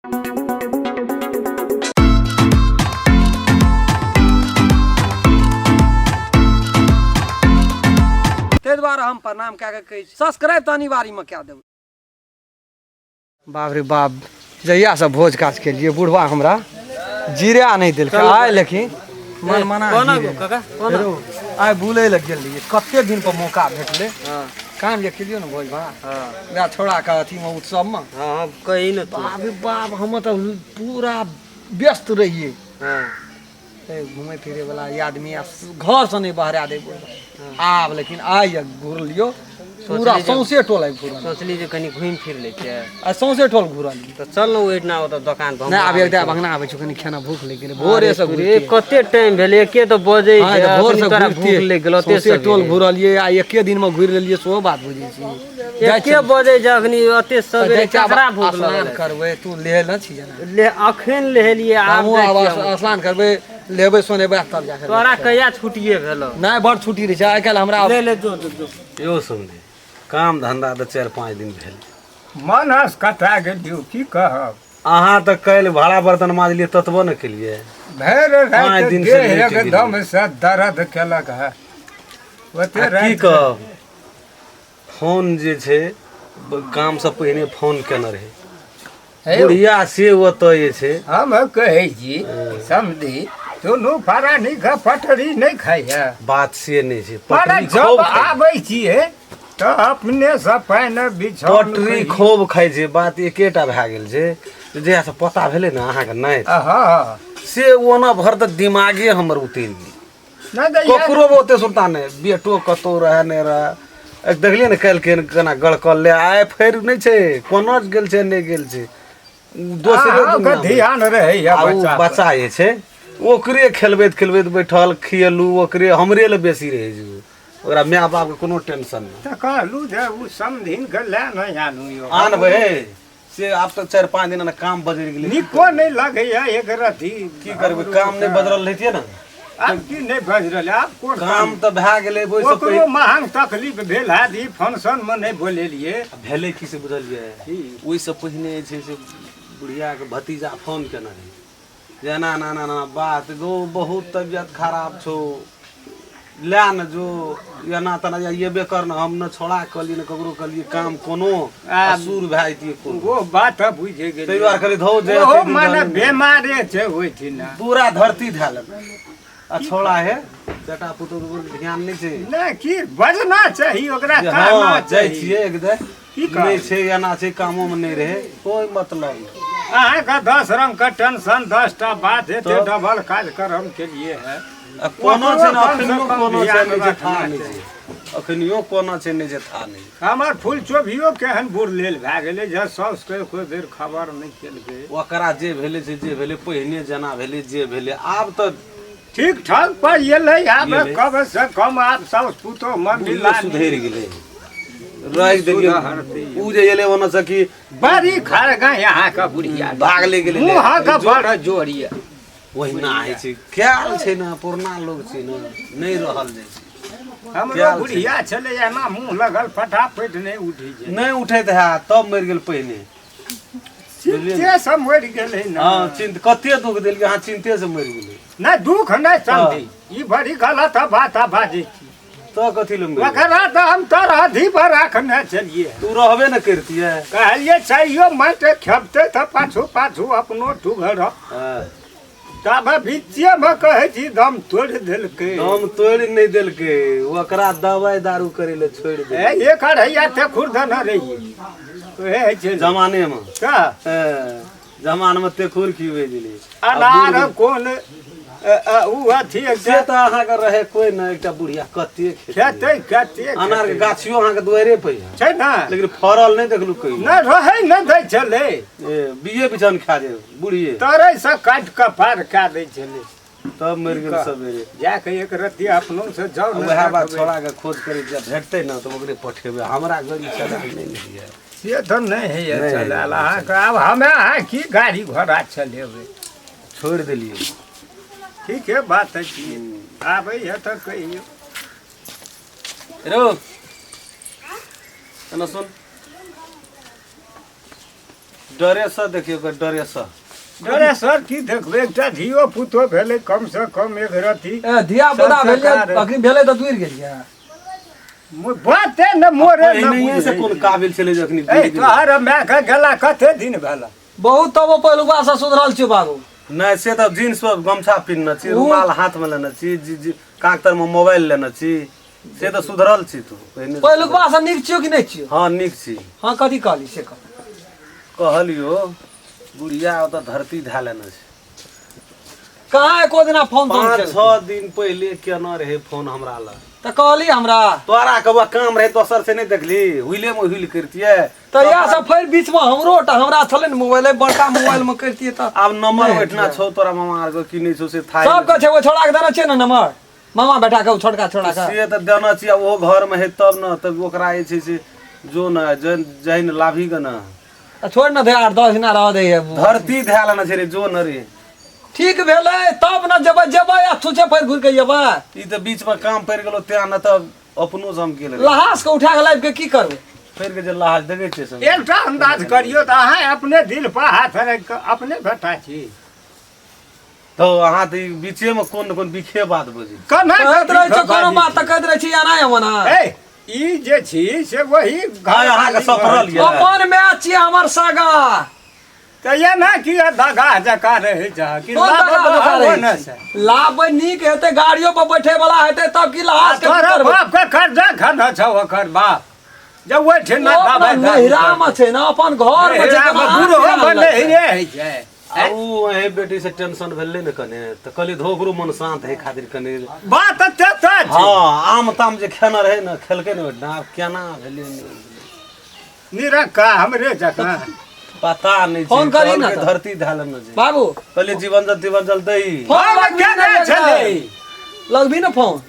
ताहि दुआरे हम प्रणाम कए कऽ कहै छी सब्सक्राइब तऽ अनिवार्यमे कए देबै। बाप रे बाप, जहियासँ भोज काज केलियै बुढ़वा हमरा जीरा नहि देलकै आइ, लेकिन मन मना रौ, आइ बुलै लए गेल रहियै, कते दिन पर मौका भेटलै। काम जे केलियै ने भोज भात वएह छौड़ाके अथीमे उत्सवमे। हँ, कही ने तू। बाप रे बाप, हम तऽ पूरा व्यस्त रहियै। घुमै फिरै वाला ई आदमी आ घरसँ नहि बहरा दै बुढ़वा आब, लेकिन आइ जे घुरलियो पूरा सौंसे टोल आइ घुरल। सोचली जे कनि घुमि फिर लै छियै। आ सौंसे टोल घुरलियै। तऽ चल ने ओहिठिना ओतऽ दोकान पर। नहि, आब एकटा अंगना आबै छौ, कनि खाना भूख लागि गेलै, भोरेसँ रे घुरिते। कते टाइम भेलै? एके तऽ बजै हँ, छै। तऽ भोरसँ अखनी तोरा घुरिते भूख लागि गेल ओते सौंसे टोल सबेरे। घुरलियै आ एके दिनमे घुरि लेलियै, सेहो बात बुझै छी। जाइ एके बजै छै अखनी, ओते तऽ सबेरे जाइ छी, आब ककरा भूख स्नान लगल? करबै, तू ले ने छी जेना ले अखन लेलियै, आब हमहूँ जाइ आब छियै हम। स्नान करबै, लेबै सोनेबै आ तब जाके। तोरा कहिया छुट्टिए भेलौ? नहि, बड़ छुट्टी रहै छै आइ काल्हि हमरा। ले ले, जो जो जो। यौ समझे, काम धंधा तऽ 4-5 दिन भेल। मन असकता गेलियौ, की कहब। अहाँ तऽ काल्हि भाड़ा बर्तन माजलियै ततबो ने केलियै। भरि पाँच राति दिन से देह लेट गेलियै। एकदम से दर्द केलक है ओते आ की राति। कहब, फोन जे छै कामसँ पहिने फोन केने रहै बुढ़िया, से ओतऽ जे छै। हम कहै छी समधी, दुनू प्राणी के पटरी नहि खाइए। बात से नहि छै। पर पटरी जब खूब खाइ। आबै छियै तऽ अपने से पानि बिछाओन पटरी खूब खाइ छै। बात एकेटा भए गेल छै जे जहियासँ पता भेलै ने अहाँके नहि हँ से ओना भर तऽ दिमागे हमर उतरि गेल। नहि तऽ इएह- ककरो ओते सुनता नहि, बेटो कतहु रहए नहि रहए। एक देखलियै ने काल्हि केहन केना गड़कल ले, आइ फेर नहि छै, कोना गेल छै नहि गेल छै दोसरे अहाँके दुनियामे। ध्यान रहैए आ ओ बच्चा पर। बच्चा जे छै ओकरे खेलबैत खेलबैत बैठल खियलू, ओकरे हमरे लए बेसी रहै छै ओ। ओकरा माय बापके कोनो टेंशन नहि। तऽ कहलू जे ओ समधिन के लए नहि आनू यौ। आनबै से आब तऽ 4-5 दिन काम बदलि गेलै। नीको नहि लगैए एक रत्ती। की करबै, काम नहि बदलल रहितियै ने। आब की नहि बजरल, आब कोन काम तऽ भए गेलै ओहिसँ ओकरो पहिने। महंग तकलीफ भेल हैत, ई फंक्शनमे नहि बोलेलियै। भेलै की से बुझलियै? की? ओहिसँ पहिने जे छै से बुढ़ियाके भतीजा फोन केने रहै जे एना एना एना एना बात गो, बहुत तबियत खराब छौ, लए ने जो एना तेना या एबे कर ने। हम ने छोड़ा कहलियै ने ककरो कहलियै, काम कोनो असुर भए जैतियै कोनो। ओ बात बुझि गेलियै। ताहि दुआरे कहलियै धौ जे ओहो एते दिन माने रहलै ने। बेमारे छै ओहिठिना। पूरा धरती धए लेलक आ छोड़ा हे बेटा पुतोह पर ध्यान नहि छै। नहि, की बजना चाही ओकरा, जे कहना हँ जाइ चाही। छियै एक दे की कहब? नहि छै, एना छै, कामोमे नहि रहै कोइ मतलब नहि। अहाँके 10 रंगके टेंशन, 10टा बात हेतै। तऽ? डबल कार्यक्रम के लिए है। आ कोनो छै ने ओकरो कम से अखनियो कम कोनो छै ध्यान नहि छै रखना था नहि चाही। छै, अखनियो कोनो छै नहि छै था नहि छै। हमर फूल चोभियो केहन बुढ़ लेल भए गेलै जे साउसके एको बेर खबर नहि केलकै। ओकरा जे भेलै से जे भेलै, पहिने जेना भेलै जे भेलै, आब तऽ ठीक ठाक पर एलै आब। एलै। कम से कम आब साउस पुतोह मे बुढ़ियो मिला सुधरि गेलै, राखि देलियै। सुधरतै। उ जे एलै ओना से कि बड़ी खरगा अहाँके बुढ़िया। भागले गेलै। मुँहक बड़ जोर यऽ। ओहिना होइ छै, कयल छै ने, पुरना लोक छै ने, नहि रहल जाइ छै। हमरो कयल छै। बुढ़िया छलै एना मुँह लगल, फटाफट नहि उठै छै। नहि उठैत हैत तब मरि गेल पहिने। चिन्ते से मरि गेलै ने। हँ, चिन्त कते दुख देलकै अहाँ, चिन्ते से मरि गेलै। नहि, दुख नहि समझी, ई बड़ी गलत बात बाजै छी। तऽ कथी लए मरि गेलै? ओकरा तऽ हम तरहथी पर रखने छलियै। तू रहबे ने करितियै। कहलियै चाहियो माटि खेपतै तऽ पाछू पाछू अपनो टुघर। हँ। तब बीचेमे कहै छी दम तोड़ि देलकै। दम तोड़ि नहि देलकै, ओकरा दवाइ दारू करै लए छोड़ि देलकै। ए, एक अढ़ैया ते खुरदन रहियै, ओहे होइ छै ने। जमानेमे तऽ हँ, जमानमे तेखुर खिबै छलै। अनार कोन उ अथी से तऽ अहाँके रहै कोइ ने, एकटा बुढ़िया कते खेतै। खेतै कते? अनारके गाछियो अहाँके दुआरे पर यऽ। छै ने। लेकिन फड़ल नहि देखलू कहियो। नहि रहै, नहि दै छलै। ए बिये बिछान खा जाय बुढ़िए। तरै से काटि कऽ पार कए दै छलै। तब मरि गेल सबेरे। जाके एक रत्ती अपनो से जाउ ने। वएह बात। देखबै। छोड़ा के खोज करै छियै, भेटतै ने तऽ ओकरे पठेबै, हमरा गाड़ी चलायल नहि ने होइए। से तऽ नहि होइए। नहि। चलायल अहाँके आब हमे अहाँ की गाड़ी घोड़ा चलेबै? छोड़ि देलियै। ठीके बात है की, आबैए तऽ कहियौ। रौ एना सुन, डरे से देखियो के डरे से। डरे सर की देखबै, एकटा धियो पुतो भेलै कम से कम एक रत्ती। ए धिया पुता सब भेलै सरकार है। अखनी भेलै तऽ दूर गेलियै। बाते न मोरे न पहिनहिए से कोन काबिल छलै जखनी ए तोहर माय के गेला कते दिन भेला? बहुत तब पहिलुका से सुधरल छियो बाबू। नहि से तऽ जींस पर गमछा पिन्हने छी, रुमाल हाथ में लेने छी, काँख तर में मोबाइल लेने छी, से तऽ सुधरल छी तू पहिने। पहिलुकवा से नीक छियो कि नहि छियो? हँ नीक छी। हँ कथी कहली से कह। कहलियो बुढ़िया ओतऽ धरती धए लेने छै। कहाँ एको दिना फोन तोन पाँच केलकै? छओ दिन पहिले केने रहे फोन हमरा लग। तऽ कहली हमरा तोरा के काम रहे दोसर से नहीं देखली, हुइले में हुइल करतियै। तऽ इएह सब फेर बीच में हमरो टा हमरा छलै ने मोबाइल, बड़का मोबाइल में करतियै तऽ आब नंबर नहि ओहिठिना हेतियै। छौ तोरा मामा आर के की नहीं छौ से थाहि सबके छै, ओ छोड़ा के देने छियै ने नंबर, मामा बेटा के, ओ छोटका छोड़ा के। से तऽ देने छियै, ओहो घर में है तब न, तब ओकरा जे छै से जो न जैन लाभी के न। आ छोड़ न दे, 8-10 दिना रह दे। धरती धए लेने छै रे, जो न रे। ठीक भेलै तब न जेबै, जेबै आ छुछे फेर घुरि के अयबै। ई तऽ बीच में काम पड़ि गेलो तें न तऽ अपनो से हम गेल रही। लहास के उठा के लाबि के की करबै? फेर के जे लहास देखै छियै सब। एकटा अंदाज करियौ तऽ अहाँ अपने दिल पर हाथ राखि कऽ अपने बेटा छी। तऽ अहाँ तऽ ई बीचे में कोन न कोन बिखे बात बजै। केना कहैत रहै बिखे छै कोनो बात? बात तऽ कहैत रहै छी एना ओना। ए ई जे छी से वही आइ अहाँके सफरल यऽ। अपन माय छियै हमर सगा। तऽ एना किया दगा जकाँ रहै छह? कि कोन लाभ दगा जकाँ बहाओ रहै ने छै? से। लाभ नीक हेतै, गाड़ियो पर बैठे वाला हेतै तब की लहास के की तोरा करबै? बाप के कर्जा खना छौ ओकर बाप जब ओहिठिना ओ अपना दबाइ नैहरा में छै ने, अपन घर में छै, नैहरा केना मे आँख बूढ़ो केना मे लगतै? नैहरे होइ छै। आ उ अहीं बेटी से टेंशन भेलै ने कने, तऽ कहली धो ओकरो मन शांत है खातिर कने। बात तऽ तऽ छै। हँ आम ताम जे खेने रहै ने, खेलकै ने ओहिठिना, आब केना भेलै नहि भेलै। निरक्का हमरे जकाँ। पता नहीं फोन करी ना कहलकै तऽ। धरती धए लेने छै। बाबू कहलियै जीवन जल तीवन जल दही। फोन हम लगबी केने ने छलै? लगबी ने फोन?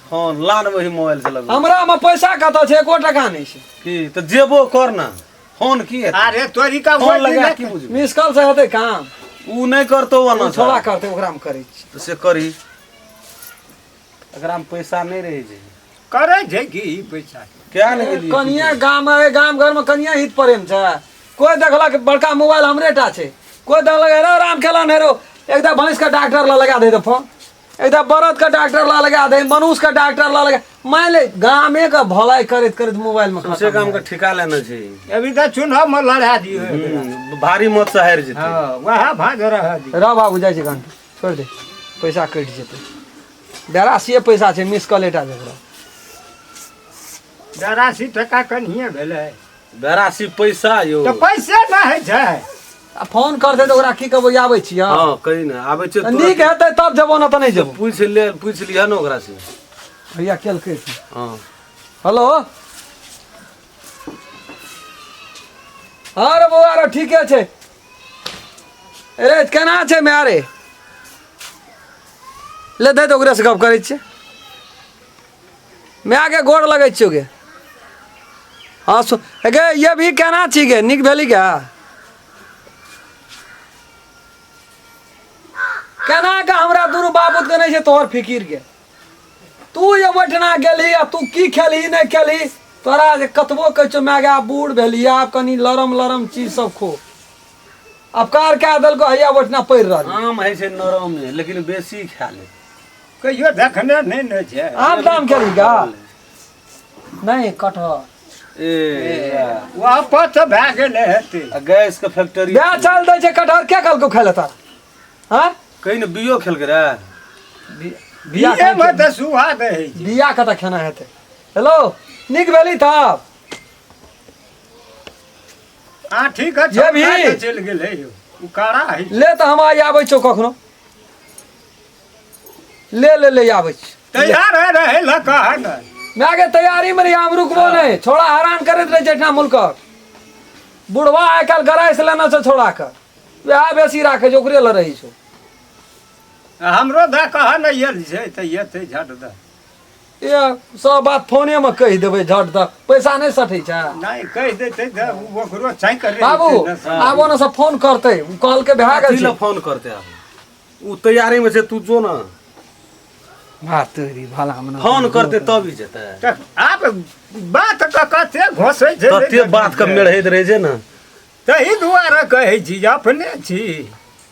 फोन ला ने वही मोबाइल से लगबी। हमरा में पैसा कतऽ छै, एको टका नहि छै। की तऽ जेबो कर ना, फोन की हेतै? अरे तोरी का फोन ओहि लगा दिना की बुझबी? मिस कॉल से हेतै काम। उ नहि करतौ ओना ओ छोड़ा करतै, ओकरा में करै छी। तऽ से करी, एकरा में पैसा नहि रहै छै। करै छै की ई पैसा? क्या ने गेलियै? कनिया गाम है, गाम घर में कनिया हित प्रेम छै। कोई देखलक बड़का मोबाइल हमरे टा छै, कोई देखलक हेरो राम खेलन हेरो, एकटा भैंस के डॉक्टर ला लगा दे फोन, एकटा बरद के डॉक्टर ला लगा दे, मनुष्य के डॉक्टर ला लगा, मान ले गामे के भलाई करैत करैत मोबाइल में सौंसे खत्म गाम के ठिका लेने छै। अभी तऽ चुनाव में लड़ा दियौ। भारी मत से हारि जेतै। हँ वएह भाग रह दियौ। रह बाबू जाइ छै घंटा, छोड़ दे, पैसा कटि जेतै। 82 पैसा छै, मिस कॉल एटा जकरा। 82 टका कनिये भेलै। 82 पैसा यौ। तऽ पैसे नहि होइ छै। आ फोन करतै तऽ ओकरा की कहबै, आबै छियै? हँ कही ने आबै छियै। तऽ नीक हेतै तब जेबो, ने तऽ नहि जेबो। पूछि ले, पूछि लिहऽ ने ओकरा से। भैया केलकै। हँ हेलो, हँ रे बौआ रे, ठीके छै रे, केना छै माय रे? ले दे तऽ ओकरे से गप करै छियै। मायके गोर लगै छियौ गे। हँ सु गे, ये भी केना छी गे, नीक भेली गे? केना के हमरा दुनू बाबूत के नहि छै तोहर फिकिर गे। तू ये ओहिठिना गेलही आ तू की खेलही नहि खेलही, तोरा जे कतबो कहै छियौ माय गे, आब बूढ़ भेलही, आब कनी लरम लरम चीज सब खो। अपकार कए देलको, हैया ओहिठिना पड़ि रहल। आम होइ छै नरम, लेकिन बेसी खा ले। कहियो देखने नहि ने छै। आम ताम खेलही गा नहि? कटहर ए वहाँ पथ भए गेलै हेतै। आ गैस के फैक्ट्री बियाह चल दै छै। कटहर के कहलको खाय ले तारा? हाँ कहीं ने बियो खेलकै रे। बिया बिये मे तऽ सुहा दै छै। बिया कतऽ खेना हेतै? हेलो, नीक भेली तब? आ ठीक है, जे भी। चलि गेलै यौ, ओ कारा हइ। ले तऽ हम आइ आबै छियौ कखनो। ले ले ले, आबै छी। तैयार है रहै लए कह ने। माय के तैयारी में रही, हम रुकबो नहीं। छोड़ा हैरान करैत रहै छै एहिठाम मुल्कक बुढ़वा। आइ काल्हि गराइस लेने छै छोड़ा के, वएह बेसी राखै छै, ओकरे लए रहै छौ। हमरो दऽ कह ने, आयल छै तऽ एतै झट दऽ। ए सब बात फोने में कहि देबै झट दऽ, पैसा नहि सठै छै। नहि कहि देतै तऽ ओ ओकरो चाहि कर बाबू आबो ने सब फोन करतै, ओ कहलकै भए गेल कथी लए छै। फोन करतै? आब उ तैयारी में छै, तू जो ना। बात तोरी भला हमरा फोन करतै तब ही जेतै। तऽ आब बात के कते घोसै छै। तते बात के मेढ़ैत रहै छै ने। ताहि दुआरे कहै छी जे अपने छी।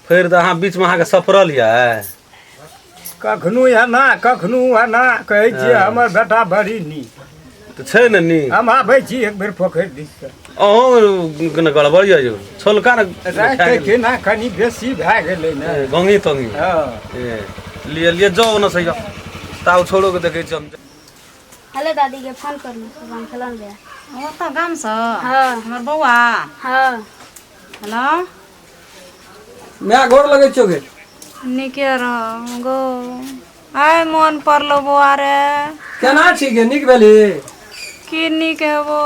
फेर तऽ अहाँ बीचमे अहाँके सफरल यऽ। कखनो एना कखनो एना कहै छियै। हमर बेटा बड़ी नीक तऽ छै ने नीक। हम आबै छी एक बेर पोखरि दिससँ। अहूँ कने गड़बड़ यऽ यौ, छोलका ने राति केना कनि बेसी भए गेलै ने। गंगी तंगी। हँ। ए लिए लिए जाउ ने सही, ताव छोड़ो के देखै छी हम। हेलो दादी के फोन करलहुँ सुबह खेलौं गया। ओतऽ गामसँ? हाँ। हमर बौआ। हाँ। हेलो। माय, गोर लगै छियौ गे। नीके रह गो, आइ मोन पड़लो बौआ रे। केना छी गे, नीक भेली? की नीक हेबो,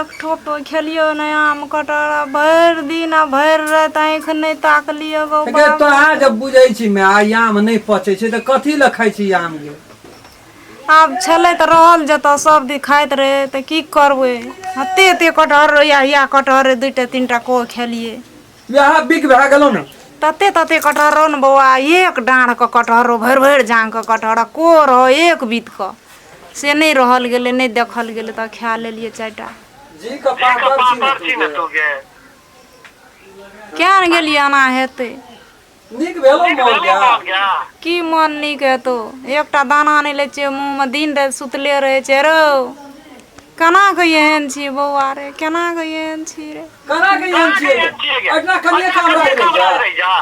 एक ठोप खेलियो नहि आम कटहर, आ भरि दिन आ भरि राति आँखि नहि ताकलियो गो। गे बाबू। तोरा जब बुझै छी माय, आम नहि पचै छै तऽ कथी लए खाइ छी आम गे? आब छलै तऽ रहल जतऽ सब दिन खाइत रहै तऽ की करबै? एते एते कटहर रहै, या कटहर रहै, दूटा तीनटा को खेलियै। वएह बिक भए गेलौ ने। तते तते कटहर रहो ने बौआ, एक डाँढ़के कटहर रहो, भरि भरि जाँघके कटहर आ को रहो एक बीतके, से नहि रहल गेलै, नहि देखल गेलै तऽ खा लेलियै चारिटा। जी के पातर छी ने तू गे। किया ने गेलियै, एना हेतै? नीक भेलौ मन गे? की मन नीक हेतौ, एकटा दाना नहि लै छियै मुँहमे, दिन राति सुतले रहै छै रौ। केना के एहन छी बौआ रे, केना के एहन छी रे? केना के एहन छियै गे? एहिठिना कनिये काम रहि जा।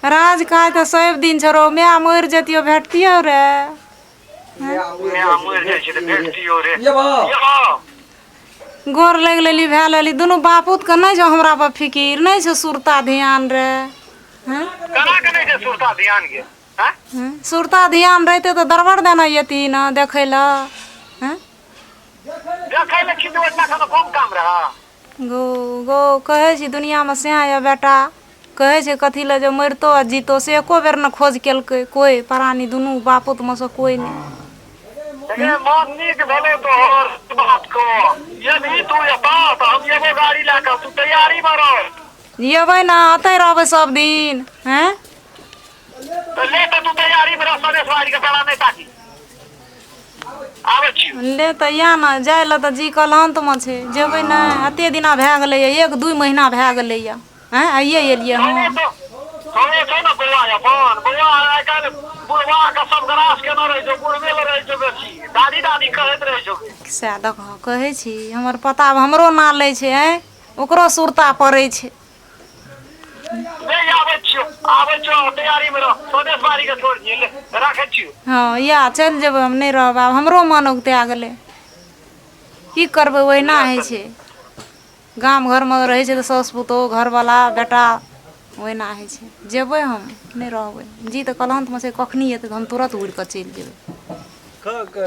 राज काज तऽ सब दिन छौ रौ, माय मरि जतियो भेटतियौ रे? ये बा गोर लागि लेली, भए लेली, दुनू बापूत के नहि छौ हमरा पर फिकिर, नहि छौ सुरता ध्यान रे? हँ? हँ? सुरता ध्यान रहितै तऽ दरबर देने येती ने देखै लए? हँ गो गो, कहै छी दुनियामे सएह यऽ बेटा, कहै छै कथी लए जे मरितो आ जीतो, से एको बेर ने खोज केलकै कोइ प्राणी, दुनू बापूतमे सँ कोइ नहि। मन नीक भेलै तोहर बात को, यदि तू एता तऽ हम एगो गाड़ी लए कऽ, तू तैयारी मे रह। एबै ने, अतै रहबै सब दिन? हैं तऽ ले, तऽ तू तैयारी मे रह, सनेशवाड़ी के बेला नहि ताकी, आबै छी। ले तऽ इएह ने, जाइ लए तऽ जी कलहन्तमे छै, जेबै ने? एते दिना भए गेलैए, एक दू महीना भए गेलैए। हैं, आइए एलियै हम। थोड़े छै ने बौआ, अपन बौआ आइ काल्हि बुढ़वा के सब ग्रास केने रहै छौ, बुढ़बे लए रहै छौ बेसी, दादी दादी कहैत रहै छौ। सएह देखऽ कहै छी, हमर पता आब हमरो ना लै छै, आँय ओकरो सुरता पड़ै छै। ले, आबै छियौ, आबै छियौ, तैयारी मे रह, स्वदेश बाड़ी के छोड़ दियै, ले राखै छियौ। हँ, या चलि जेबै, हम नहि रहबै आब, हमरो मन उगता गेलै। की करबै, ओहिना होइ छै। गाम घरमे रहै छै तऽ साउस पुतोहु घरवला बेटा, ओहिना होइ छै। जेबै हम, नहि रहबै। जी तऽ कलहन्तमे छै, कखनी एतै तऽ हम तुरत उड़ि कऽ चलि जेबै।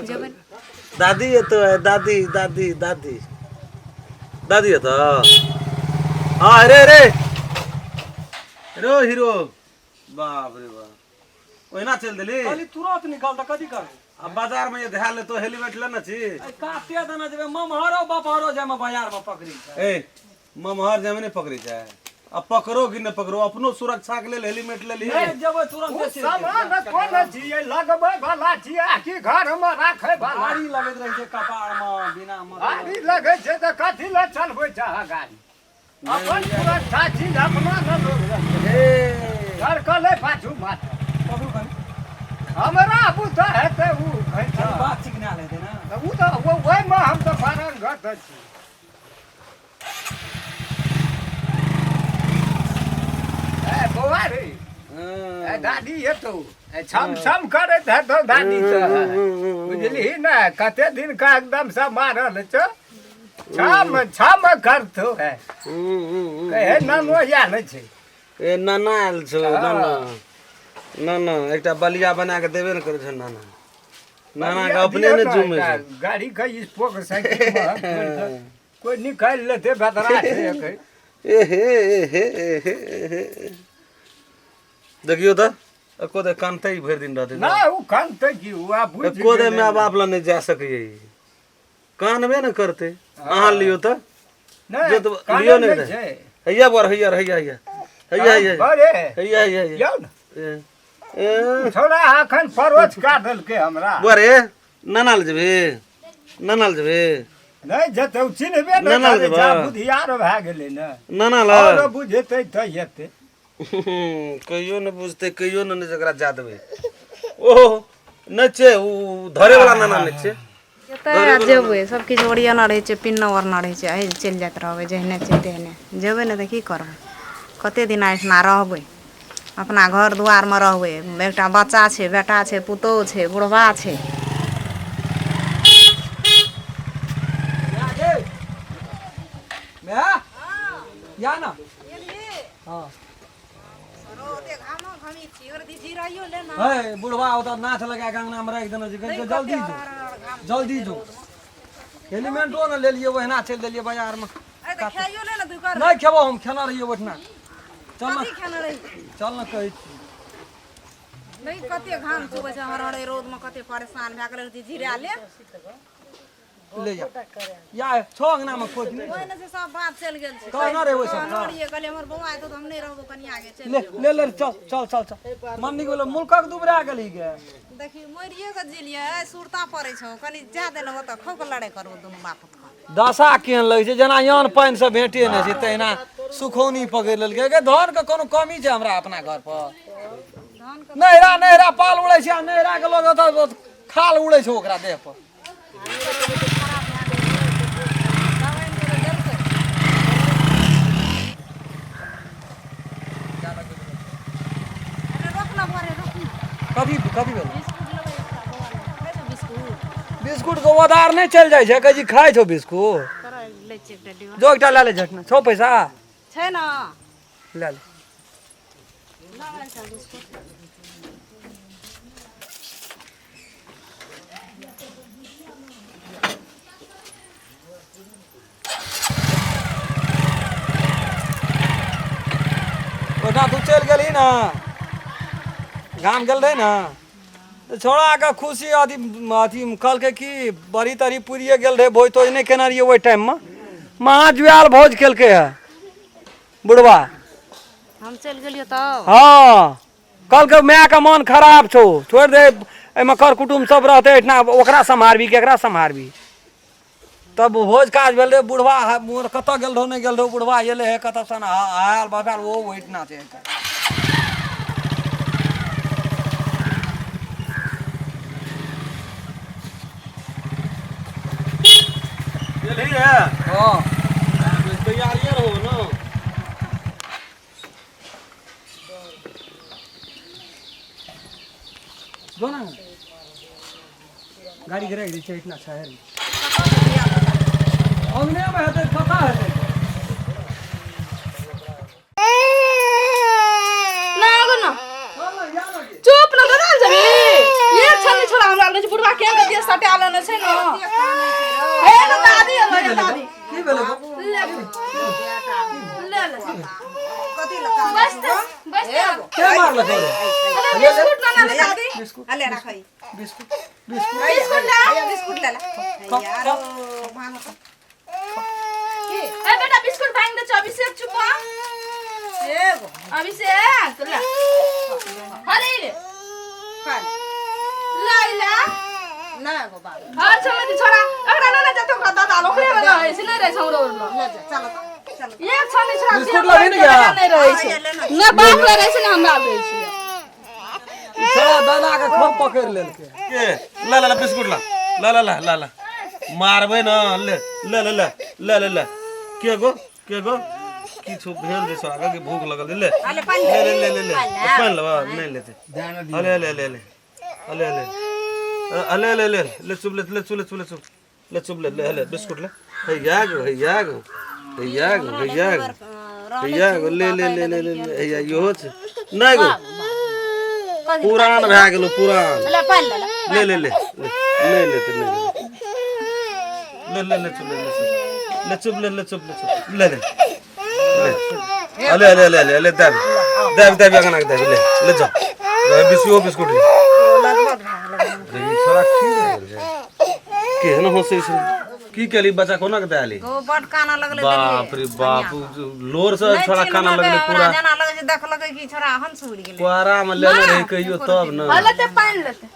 जेबै। दादी एतो है, दादी दादी दादी दादी एतो। हाँ, अरे अरे रो हीरो, बाप रे बाप, ओहिना चलि देली। कहली तुरंत निकल तऽ कथी करबै? आ बाजार में ये ध्यान लेतो, हेलमेट लेने छी। एहि काते देने जेबै ममहरो बपहरो जाइमे बाजारमे पकड़ी छै। ए ममहर जामे नहि पकड़ै छै, आ पकड़ो कि नहि पकड़ो, अपनो सुरक्षा के लेल हेलमेट ले ली। नहि जेबै, तुरंत ओ सामान कोन छियै, लगबै वाला छियै आ कि घरमे राखै वाला? भारी लगैत रहै छै कपारमे बिना मतलब। गाड़ी लगै छै तऽ कथी लए चलबै छै अहाँ गाड़ी? अपन सुरक्षा चीज अपना ने लोग रखै। लड़कलै पाछू माथा पकड़ू कनि। हमरा बुते हेतै ओ घैचा। कनि बात चिकना लेतै ने। तऽ ओ तऽ ओहिमे हम तऽ पारंगत छी। ए बौआ रे, ए दादी एतौ, ए छम छम करैत हेतौ दादी से, बुझलिही ने? कते दिन का एकदम से मारल छौ, छम छम करतौ। ए कहे नानो आयल छै। ए नाना आयल छौ। नाना नाना एकटा बलिया बना के देबे ने करै छै नाना। नाना के अपने ने जुमे छै। गाड़ी के स्पोक साइकिल में हम छोड़ि कऽ कोइ निकालि लेतै, बदरा छै एखन। ए हे ए हे ए हे ए हे, देखियौ तऽ एको दे कानते ही भरि दिन रहतै। ना, ओ कानतै की, ओ आब बुझि एको दे गेलै। माय बाप लग नहि जा सकैए ई। कानबे ने करतै। अहाँ लियौ तऽ। नहि, जो तऽ कानै लियौ ने। नहि छै। हैया बर हैया हैया हैया हैया हैया। बरे हैया हैया हैया। यौ ने। ए ए छौड़ा एखन परोछ कए देलकै हमरा। बुआ रे, नाना लग जेबही? नाना लग जेबही? नहि जेतै, ओ चिन्हबे नहि नाना करै छै, लेबै। आब बुधियार भए गेलै ने। नाना लग आओर बुझेतै तऽ एतै। कहियो ने बुझतै, कहियो ने जकरा जा देबै। ओहो नहि छै, ओ धरे वाला नाना नहि छै। जतऽ जेबै सबकिछु ओरियाना रहै छै, पिन्ना ओढ़ना रहै छै, एहि चलि जाइत रहबै, जेहने छै तेहने जेबै, नहि तऽ की करबै? कते दिना एहिठिना रहबै? अपना घर दुआरमे रहबै। एकटा बच्चा छै, बेटा छै, पुतोहु छै, बुढ़बा छै। माय या ना। हाँ हे बुढ़वा ओतऽ नाथ लगा के अंगना में राखि देने छै, कहै छै जल्दी जो, जल्दी जो। हेलमेटो ने लेलियै, ओहिना चलि देलियै बाजारमे। नहि खेबो हम, खेना रहियै ओहिठिना। चल ने, चल ने, कहै छी। नहीं, कते घाम चुबै छै, हर हर रौदमे कते परेशान भए गेल। जीरा ले। ले जा या छो अंगनामे खोज नहि। ओहिने से सब बात चलि गेल छै। कहने रहै ओहि सब। कहने रहियै, कहलियै हमर बौआ एतौ तऽ हम नहि रहबो, कनिया गे चलि। ले ले ले, चल चल चल चल। मन नीक भेलो, मुल्कक दुबरा गेली गे। देखी, मरिए के जिलियै, सुरता पड़ै छौ। कनि जा देने ओतऽ खूब लड़ाइ करबो दुनू बाप पुत। दशा केहन लगै छै, जेना यान पानि से भेटे नहि छै तहिना सुखौनी पकड़ि लेलकै गे। धानके कोनो कमी छै हमरा अपना घर पर? नैहरा नैहरा पाल उड़ै छै आ नैहरा के लोग ओतऽ खाल उड़ै छै ओकरा देह पर। कथी कथी भेल? बिस्कुट के ओदार नहि चलि जाइ छै। कहै छी खाइ छौ बिस्कुट? लै छियै एकटा डिब्बा। जो, एकटा लए ले झटना। छौ पैसा? छै ने। लए ले। ओहिठाम तू चलि गेलही ने, गाम गेल रही ने, तऽ छौड़ाके खुशी अथी अथी कहलकै कि बड़ी तड़ी पुरिए गेल रहै। भोज तोज नहि केने रहियै ओहि टाइममे। महा जुआयल भोज केलकै हे बुढ़वा। हम चलि गेलियै तब। हँ, कहलकै मायके मन खराब छौ, छोड़ि दे, एहिमे कर कुटुम्ब सब रहतै एहिठिना, ओकरा सम्हारबी केकरा सम्हारबी? तब भोज काज भेल रहै। बुढ़वा मोर कतऽ गेल रहौ, नहि गेल रहौ। बुढ़वा एलै हे कतऽ सन आयल बसायल, ओ ओहिठिना छै। गेलही है? हँ। तैयारिये रहो ने। जो ना, गाड़ी के राखि दै छै एहिठिना शहरमे, अंगनेमे हेतै, कतऽ हेतै? ना आगो ना, चुप न दादा जबी। एक क्षण नहीं छोड़ा हमरा लग। बुढ़वा के के दिया सटा लेने छै न। हे ना दादी, हे दादी। की भेलै? ले ले ले। कथी लगा? बस बस। के मारलक रे? अरे बिस्कुट ना ना दादी। बिस्कुट। अले राखै। Biscuit biscuit. बिस्कुट ला। बिस्कुट ले ला। खा, यारो खा। भांग ए बेटा, बिस्कुट भांग दे। अभिषेक, चुप। एगो। अभिषेक, ले। अरे रे। खा ले। ला ला। ना एगो बाबू। हर समय छोड़ा एकरा ना ना जतो ओकरा दादा ओकरे में रहै छै, नहि रहै छै हमरो ओर। ले जा, चलो तऽ चलो। एक क्षण नहि छोड़ा। बिस्कुट लेबही ने गे? नहि रहै छै ने, बाप लए रहै छै ने, हमरा रहै छै। छौड़ा दादा के खूब पकड़ि लेलकै। के ला ला ला, बिस्कुट ला ला ला ला ला ला। मारबै न। ले ले ले ले ले ले ले। के गो, के गो, किछु भेल जे छोड़ा के भूख लगल ले। अले पानि। ले ले ले ले ले, पानि लेबा? नहि लेते। अले ले ले ले, अले ले अले ले ले ले, चुप ले ले, चुप ले, चुप ले, चुप ले, चुप ले ले ले, बिस्कुट ले। हैया गो, हैया गो, हैया गो, हैया गो, हैया गो, ले ले ले ले ले ले, हैया इहो छै। नहि गो, पुरान भए गेलो, पुरान। ले पानि ले। ले ले ले ले, नहि लेते, नहि लेते। ले ले ले, चुप ले ले, चुप ले, चुप ले ले, चुप ले, चुप ले ले ले, अले अले अले अले अले, दाबी दाबी दाबी, अंगना के दाबी। ले ले, जा बिस्कुट, बिस्कुट ले। देखी, छोड़ा ठीक भए गेल छै। केहन हँसै छै? की केली बच्चा? कोना के दए ओ बड काना लगलै। बाप रे बाप, लोर से छोड़ा काना लगलै पूरा। जेना लगै छै, देखलकै कि छोड़ा हंस उड़ि गेलै। कुआरा में लेने रही कहियो तब न। लेते, पानि लेते।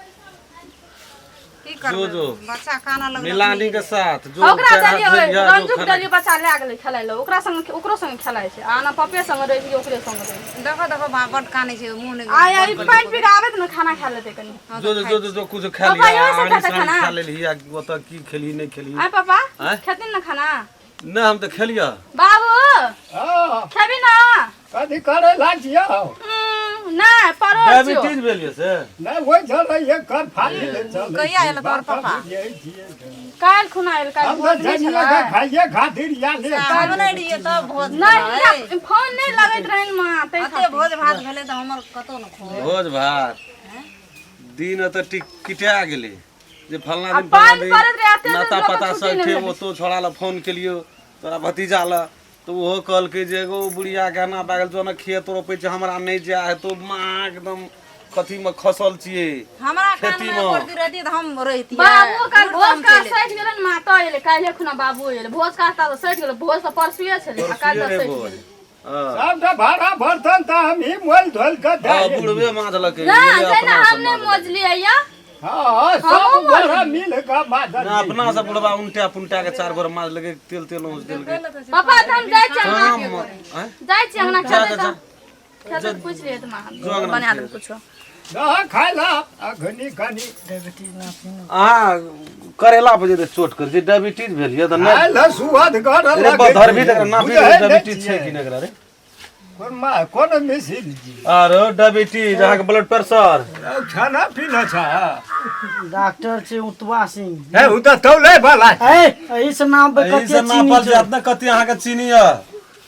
की करबै जो। बच्चा काना लगलै मिलानी के साथ जो ओकरा पैर हाथ देलियै धोइ लिहऽ, जो रंजू के खाना- देलियै बच्चा लए गेलै खेलाय लए ओकरा संग ओकरो संग खेलाइ छै आ ना पप्पे संग रहै छै ओकरे संग रहै छै देखो देखो बा बड कानै छै मुँह नहि आ ई पानि पी कऽ आबे तऽ ने खाना खा लेतै कनि जो जो जो जो जो कुछ खा पापा, लिया इहो सब आनी खेतै सानी खाना? खा लेलही आ ओतऽ की खेलही नहि खेलही आय पापा आँय? खेथिन ने खाना नहि हम तऽ खेलियऽ बाबू हँ खेबी ना कथी करै ला छियौ नहि परोड़ छियौ डायबिटीज भेल यऽ से नहि ओहि छलै एक कर फाड़ी ले चलै कहिया आयल तोहर पापा? काल्हि खुना आयल काल्हि हम भोज तऽ नहि जनिए छलै के खाइए खातिर या ले हम नहि रहियै तब भोज नहि भेलै। हिनका फोन नहि लगैत रहनि माँ ताहि अते खातिर भोज भात भेलै तऽ हमर कतौ ने खो भोज भात दिन एतऽ टिक किटा गेलै जे फलना आ दिन फलना पानि पड़ैत रहै, दिन एते नाता लोकके पता छुट्टी सब नहि थे भेटै। ओतो छोड़ा लए फोन केलियो तोरा भतीजा लए तऽ ओहो कहलकै जे एगो बुढ़िया के एना भए गेल जो ने खेत रोपै छै हमरा नहि जाय हेतौ माँ एकदम कथीमे खसल छियै हमरा कान खेती में मे। एक दिन रहती तऽ हम रहितियै बाबू काल्हि बूढ़ भोज हम काज चलि सठि गेलै ने माँ तऽ एलै काल्हि खुना बाबू एलै भोज काज तऽ सठि गेलै भोज तऽ परसुए छलै आ काल्हि तऽ परसुए सठि भोज गेलै हँ सबटा भाड़ा बर्तन तऽ हमही मोल धोल कऽ दए हँ, एलियै। बुढ़बे माजलकै नहि अपना जहिना से हम नहि माजलकै। मोजलियै या हँ सब हमहूँ गोरा मिल कऽ माजलियै। ना अपना से बुढ़बा उनटा पुनटा के चार गोर माजलकै तेल तेल औंस देलकै पापा तऽ हम जाइ छियै अंगना काम आँय? जाइ छियै अंगना जा खेतै जा जा तऽ खेतै तऽ पूछि लियै तऽ माँ जो अंगना बना मे देब कुछो दह खाय ला अखनी कनी अहाँ करेला पर जे चोट करै छै डायबिटीज भेल यऽ तऽ खाय नहि ला सुअद करऽ रे लगै धरबी छै। तऽ एकरा नापी बुझै नहि डायबिटीज छै छियै। कि नहि एकरा रे कोन मा कोन मिसिल जी आरो डायबिटीज अहाँके ब्लड प्रेशर खाना पीना छ डॉक्टर छै उतबा सिंह हे उ तऽ तौले वाला ए एहि से नाम पे एहि कते से चीनी नापल छै जायत ने कते अहाँके चीनी यऽ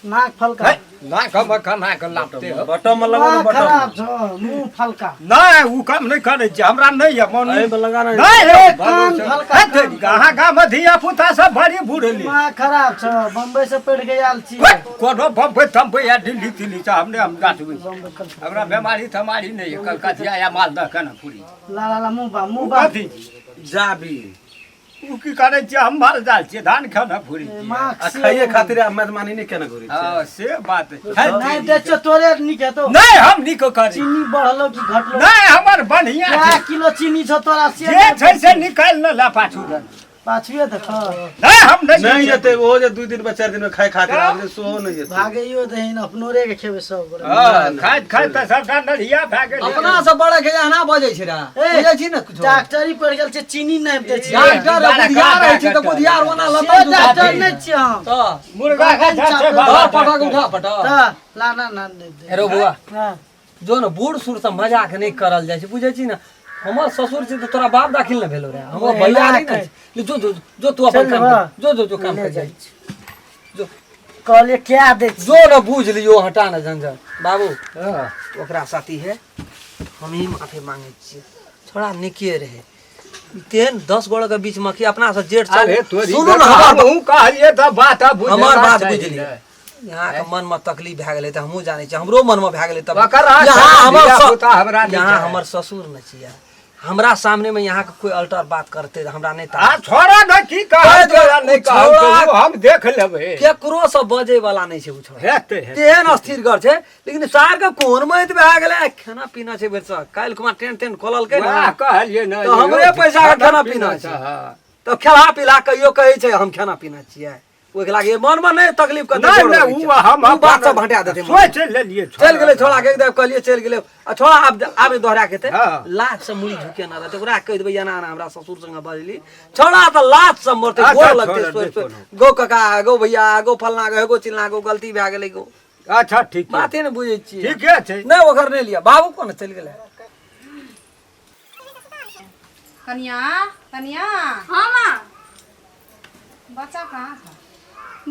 नाक फलका ना कम खाना के लापते हो बटम में लगा नाक बटम खराब छौ मुंह फलका नहीं उ काम नहीं करै छी हमरा नहीं है मन एहि में लगा ने नहीं ए, कान फलका हे तेरी, अहाँ गाम धिया पुता सब बड़ी बुढ़ली दिमाग खराब छौ बम्बई से पढ़ के आयल छी कोनो बम्बई तम्बई या दिल्ली तिल्ली से हमने हम गाँठबै छी। बम्बई कलकत्ता। हमरा बेमारी तमारी नहीं है कलकतिया या मालदह केना पूरी ला ला ला मुंह बा मुंह बा कथी जाबी उ की करै छियै हम माल जाल छियै धान खाना फूरी छियै मास्क आ खाइए खातिर आ मेजबानी नहि केना घुरै छै हँ से बात है नहीं देख छौ तोरे नीक हेतौ नहीं हम नीक करी चीनी बढ़लो कि घटलो नहीं हमर बढ़िया क्या छै किलो चीनी छौ तोरा से जे छै से निकालि ने ला पाछू दन पाछुए देख नहीं हम नहीं नहि जेतै ओहो जे 2 दिन में 4 दिन में खाय खातिर आबै छै सेहो नहि जेतै भागैयो दहीन अपनो रे के खेबै सब गोरा हँ खाइत खाइत तऽ सबटा नढ़िया भए गेलै अपना से बड़े के एना बजै छै रे ए, बुझै छी ने कुछो डॉक्टरी पढ़ गेल छै चीनी नहि दै छै डॉक्टर बुधियार रहै छै तऽ बुधियार ओना से लतम डॉक्टर नहि छियै हम तऽ मुर्गा के छै धर पटक उठा पटक तऽ ला ना ना नहि दे हेरो बौआ हाँ। जो ने बूढ़ सूढ़ से मजाक नहि करल जाइ छै बुझै छी ने हमर ससुर छै तऽ तोरा बाप दाखिल ने भेलो रे हमर भैया नहि ने छै। ले जो जो जो तू अपन चल काम बा। कर जो जो जो काम ले कर जाइ जाइ जो कहलियै क्या दै छी जो ने बुझ लियो हटा ने झंझट बाबू ओकरा साथी है हम ही माफी मांगे छियै छोड़ा निके रहे तेहन 10 गोड़ के बीच में कि अपना से जेठ अरे सब तोरी सुनू ने हमर हमहूँ कहलियै तऽ बात आब बुझेबाक हमर बात चाही बुझली ने। यहाँ के मन में तकलीफ भए गेलै तऽ हमहूँ जानै छियै हमरो मन में भए गेलै तब ओकर यहाँ हमर धिया-पुता हमरा नहि यहाँ छै। हमर ससुर ने छियै हमरा सामने में यहाँ के कोई अल्टर बात करते तऽ हमरा नहि आ ताकत। छोड़ा ने की कहब कहैत तोरा नहि कहब छोड़ा- तू, हम देख लेबै केकरो से बजै वाला नहि छै ओ छोड़ा हेतै हेतै। तेहन अस्थिर घर छै लेकिन सार के कोन मत भए गेलै खाना पीना छै बेर काल्हि कुमार टेंट तेंट खोललकै ने वाह, कहलियै ने तऽ हमरे पैसा के खाना पीना छै। हँ। तऽ खेला पीला कहियो कहै छै हम खाना पीना छियै ओहिके लागे मन में नहीं तकलीफ कर नहीं नहीं उ हम उ बात सब हटा देते सोच लेलिए चलि गेलै छोड़ा के एकदम कहलियै चलि गेलै आ छोड़ा आब आब दोहरा के ते हाँ। लाज से मुड़ी झुके ना रहते ओकरा कहि देबै एना एना हमरा ससुर संगे बजली छोड़ा तऽ लाज से मरते अच्छा, गोर लगते छोड़ा, सोचि नहि सोचि गो काका गो भैया गो फलना गो गो चिलना गो गलती भए गेलै गो अच्छा ठीक छै बाते ने बुझै छियै ठीके छै नहि ओकर नहि लिअ बाबू कोना चलि गेलै कनिया कनिया हाँ माँ बच्चा कहाँ छै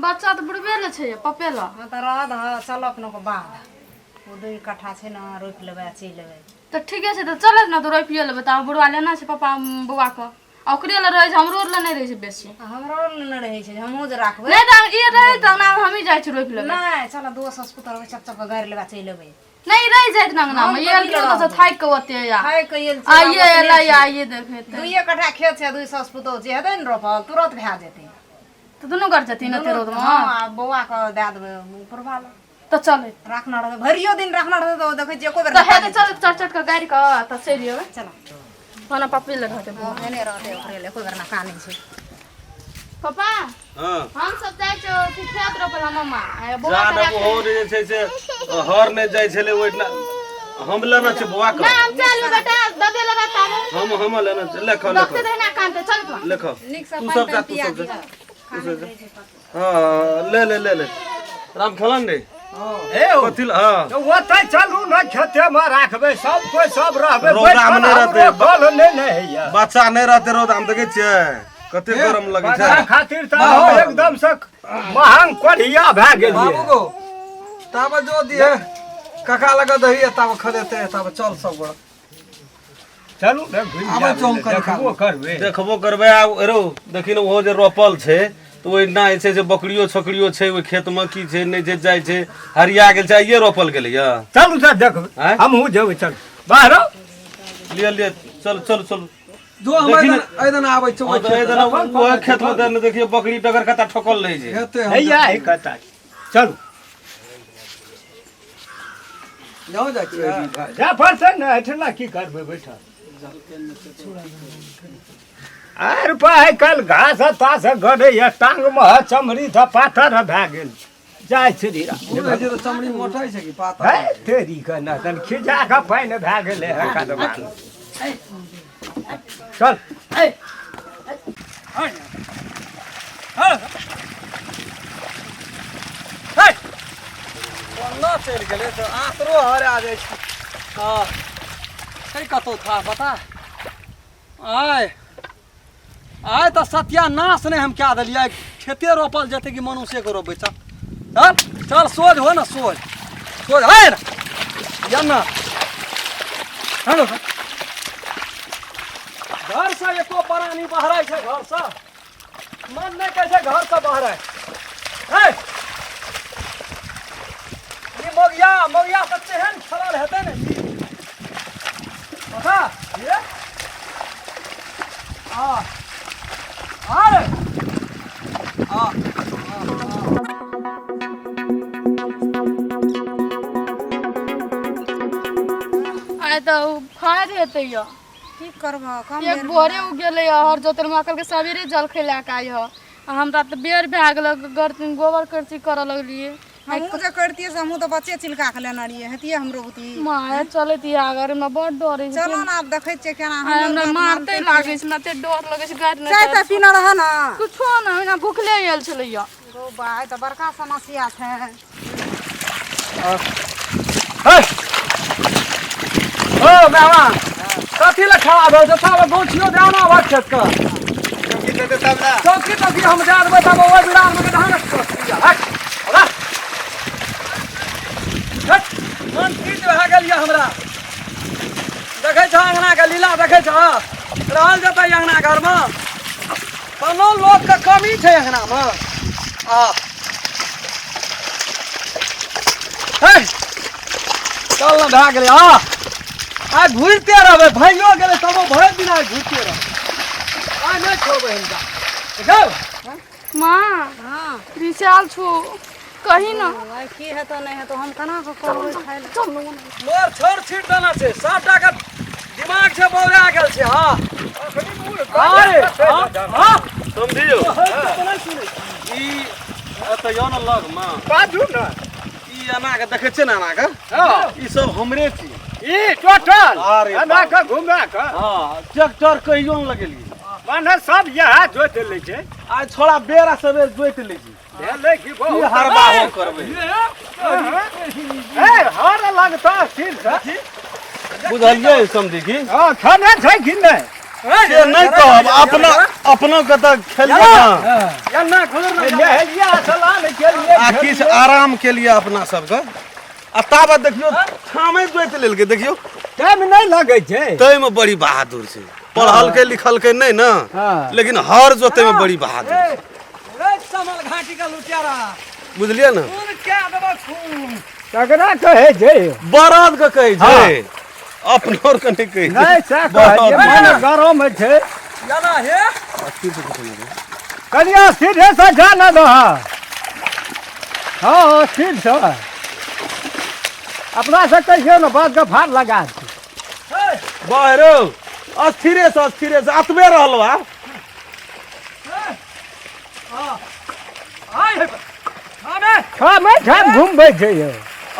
बच्चा तऽ बुढ़बे ले छै पप्पे लऽ हाँ तऽ रह दह चल अपनो के बाध ओ 2 कट्ठा छै ने रोपि लेबै आ चलि एबै तऽ ठीके छै तऽ चलत ने तऽ रोपियो लेबै तऽ आब बुढ़वा लेना छै पप्पा बौआके आ ओकरे लए रहै छै हमरो लए नहि रहै छै बेसी आ हमरो लए नहि रहै छै जे हमहूँ जे राखबै नहि तऽ ई रहै तऽ अंगना मे हमही जाइ छी रोपि लेबै नहि चल दोस हस्पुतल होबै चप चप के गाड़ि लेबै आ चलि एबै नहीं रह जाइत ना अंगना में हम ये कथी एलखिन ओतऽ से रहबै? थाकि कऽ ओते या खाइ के एल छै आइए आब एलै अपने छै। आइए देखेतै दुइए कट्ठा खेत छै दुइ सस पुतोह छै हेतै ने रोपल तुरत भए जेतै तऽ दुनू घर जेथिन एते रौद हँ मे आ बौआ के दए देबै उपरवा लग तऽ चलै राखना रहतै भरियो दिन राखना रहतै तऽ ओ देखै छियै एको बेर तऽ नहि हेतै चल चट चट कऽ गाड़ि कऽ तऽ चलि एबै चल ओना पप्पे लग रहतै बौआ। एने रहतै ओकरे ले एको बेर ना कानै छै। पापा हँ हम सब जाइ छियै अथी खेत रोपल हम मम्मा आ बौआ जा के ने राखै। ओहो जे छै से हर नहि जाइ छलै ओहिठिना हम लेना छै बौआ के ना हम चल बेटा ददे लगा तारे हम लेना छै लेखो लेखो देखते दहिना कानते चल तू लेखो नीक से तू पानि सब जा तानि तू पिया सब जा दिहऽ। तू सब जा हँ ले ले ले ले राम खेलन रे ए हो कथी ल- हँ तऽ ओतै चलू ने खेतेमे राखबै सब कोइ सब रहबै रौदामे नहि बैठल रहतै। हमरो कल नहि ने होइए बच्चा नहि रहतै रौदामे देखै छियै कते गरम लगै छै बच्चा खातिर तऽ अहाँ एकदम से महंग कोढ़िया भए बाबू गेलियै गो ताबे जो दिहे काका लग दही ताबे खदेते ताबे चल सब गोरा चलू ने घुमि आबै आबै चौक लए, कनि देखबो करबै देखबो करबै आब एरो देखी ने ओहो जे रोपल छै तऽ ओहिना जे छै से बकरियो छोकरियो छै ओहि खेतमे की छै नहि छै जाइ छै हरिया गेल छै आइए रोपल गेलैया चलू तऽ देखबै आँय? हमहूँ जेबै चलू बाहर आउ। लिअ लिअ चल चल चल जो हम देखी ने- एहि दिन आबै छियौ हँ तऽ एहि दिना ओहि खेतमे दे ने देखियौ बकरी डगर कता ठोकल रहै छै हेतै हम हैया है कता चलू जाउ जाइ छियै जा पड़तै ने एहिठिना की करबै बैठल आर आइ काल्हि घास तास गड़ैए टांगमे चमड़ी तऽ पाथर भए गेल जाइ छै रे बुढ़ होइ छै तऽ चमड़ी मोटै छै कि पातर है तेरी के ने तन खिजा के पानि भए गेलै है कदमा चल कोना चलि गेलै तऽ आँतरो हरा जाइ छै हँ छै कतहु था पता आय आय तऽ सत्यानाश नहि हम कए देलियै खेते रोपल जेतै कि मनुष्यके रोपबै चल चल चल सोझ हो ने सोझ सोझ है ने जा ने हेलो घरसँ एको प्राणी बहराइ छै घरसँ मन नहि कहै छै घरसँ बहराइ है ई मोगिया मोगिया तऽ तेहन खेलल हेतै ने ई पता ये आ अरे आ आइ तऽ उ फाड़ि हेतै यऽ की करबह कम एक बेर भोरे उ गेलै हर जोतल हमरा कहलकै सवेरे जलखै लए कऽ आइह आ हमरा तऽ बेर भए गेल गोबर करची करऽ लगलियै हमहूँ जे करितियै से हमहूँ तऽ बच्चे चिलका के लेने रहियै हेतियै हमरो बुती माय चलैत अगर हमरा बड़ डर होइ छै चलो ने आब देखै छियै केना आइ हमरा मारते लागै छै हमरा एते डर लगै छै गारि नहि चाय ताय पीने रह ने कुछो नहि ओहिना भुखले आयल छलैया गौ बा ई तऽ बड़का समस्या छै ओ मेहमान कथी लए खड़ा भेल छै तब गोछियो दए ने आबक खेत के चौकी तौकी हम दए देबै तब ओहि बिरान मे धान हट हट हट मन तीत भए गेल यऽ हमरा देखै छह अङ्गना के लीला देखै छह रहल जेतै अङ्गना घरमे कोनो लोकके कमी छै अङ्गनामे आ हे चल ने भए गेलै आ आइ घुरिते रहबै भइयो गेलै तबो भरि दिन आइ घुरिते रहबै आइ नहि छोड़बै हिनका देखौ माँ हँ रिसाल छौ कही ना आइ की हेतौ नहि हेतौ हम केना कऽ कहबै खाय लए चल ना मोर छोड़ छीट देना छै सबटा के दिमाग छै बौरा गेल छै हँ अरे हँ हँ समझियौ नहि सुनै ई एतऽ यौ ने लगमे बाजू ने ई एना के देखै छियै ने एना के ई सब हमरे छी ई टोटल अरे एना कऽ घुमा कऽ हँ ट्रैक्टर कहियो ने लगेलियै माने सब इएह जोति लै छै आइ छोड़ा बेर आ सबेर जोति लै छी भेलै की की बहुत हरबाहो करबै ए हर लगता स्थिर से बुझलियै समझी की हँ खाना छै कि नहि से नहि कहब अपना अपनो के तऽ खेलियै ने एना घुर ने नहेलिया स्नान केलियै आ किछु आराम के लिए अपना सबके आ ताबत देखियौ ठामे जोति लेलकै देखियौ टाइम नहि लगै छै ताहिमे बड़ी बहादुर छै पढ़लकै लिखलकै नहि ने हँ। लेकिन हर जोतैमे बड़ी बहादुर छै। ए समल घाटी का लुटियारा बुझलियै ने खून क्या देबो खून तकरा कहै छै बरद के कहै छै अपनो आरके नहि कहै छै नहि से कहै छै मन गरम छै जाना हे कनिया सीधे से जा ना दह हँ स्थिर से अपना से कहियौ ने बात के फाड़ लगा दे। बाह रौ अस्थिरे से अस्थिरे से अतबे रहल आब। ठामे ठाम घुमबै छै यौ।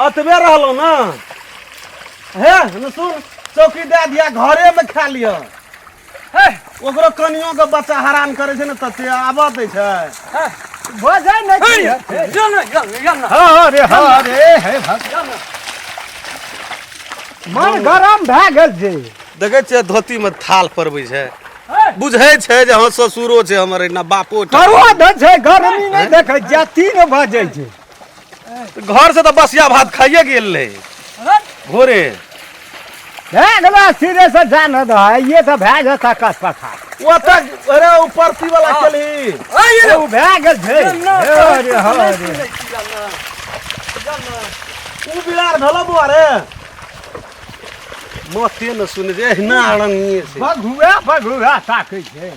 अतबे रहलो ना। हे न सुन, चौकी दए दिया, घरे में खा लिअ। ओकरो कनियो के बच्चा हरान करे छै ने तते आबऽ दै छै। बजै नहि छै। हँ रे, हँ रे, हे भगवान, मन गरम भए गेल छै। देखै छियै धोती में थाल पड़बै छै, बुझै छै जे हँ ससुरो छै हमर एना बापो छै। करुआ दै छै, गर्मी नहि देखै छियै, 3 बजै छै। घर से तऽ बसिया भात खाइए गेल रहै भोरे। भए गेलै, सिरे से जा न दह, आइए तऽ भए जेतै कस पखा। ओतऽ अरे ओ परती वाला केलही। ओ भए गेल छै। हे रे, हँ रे। उ बिलार भेलो बौआ रे। मते न सुनै छै, एहिना रंगिए छै। बघुआ बघुआ ताकै छै।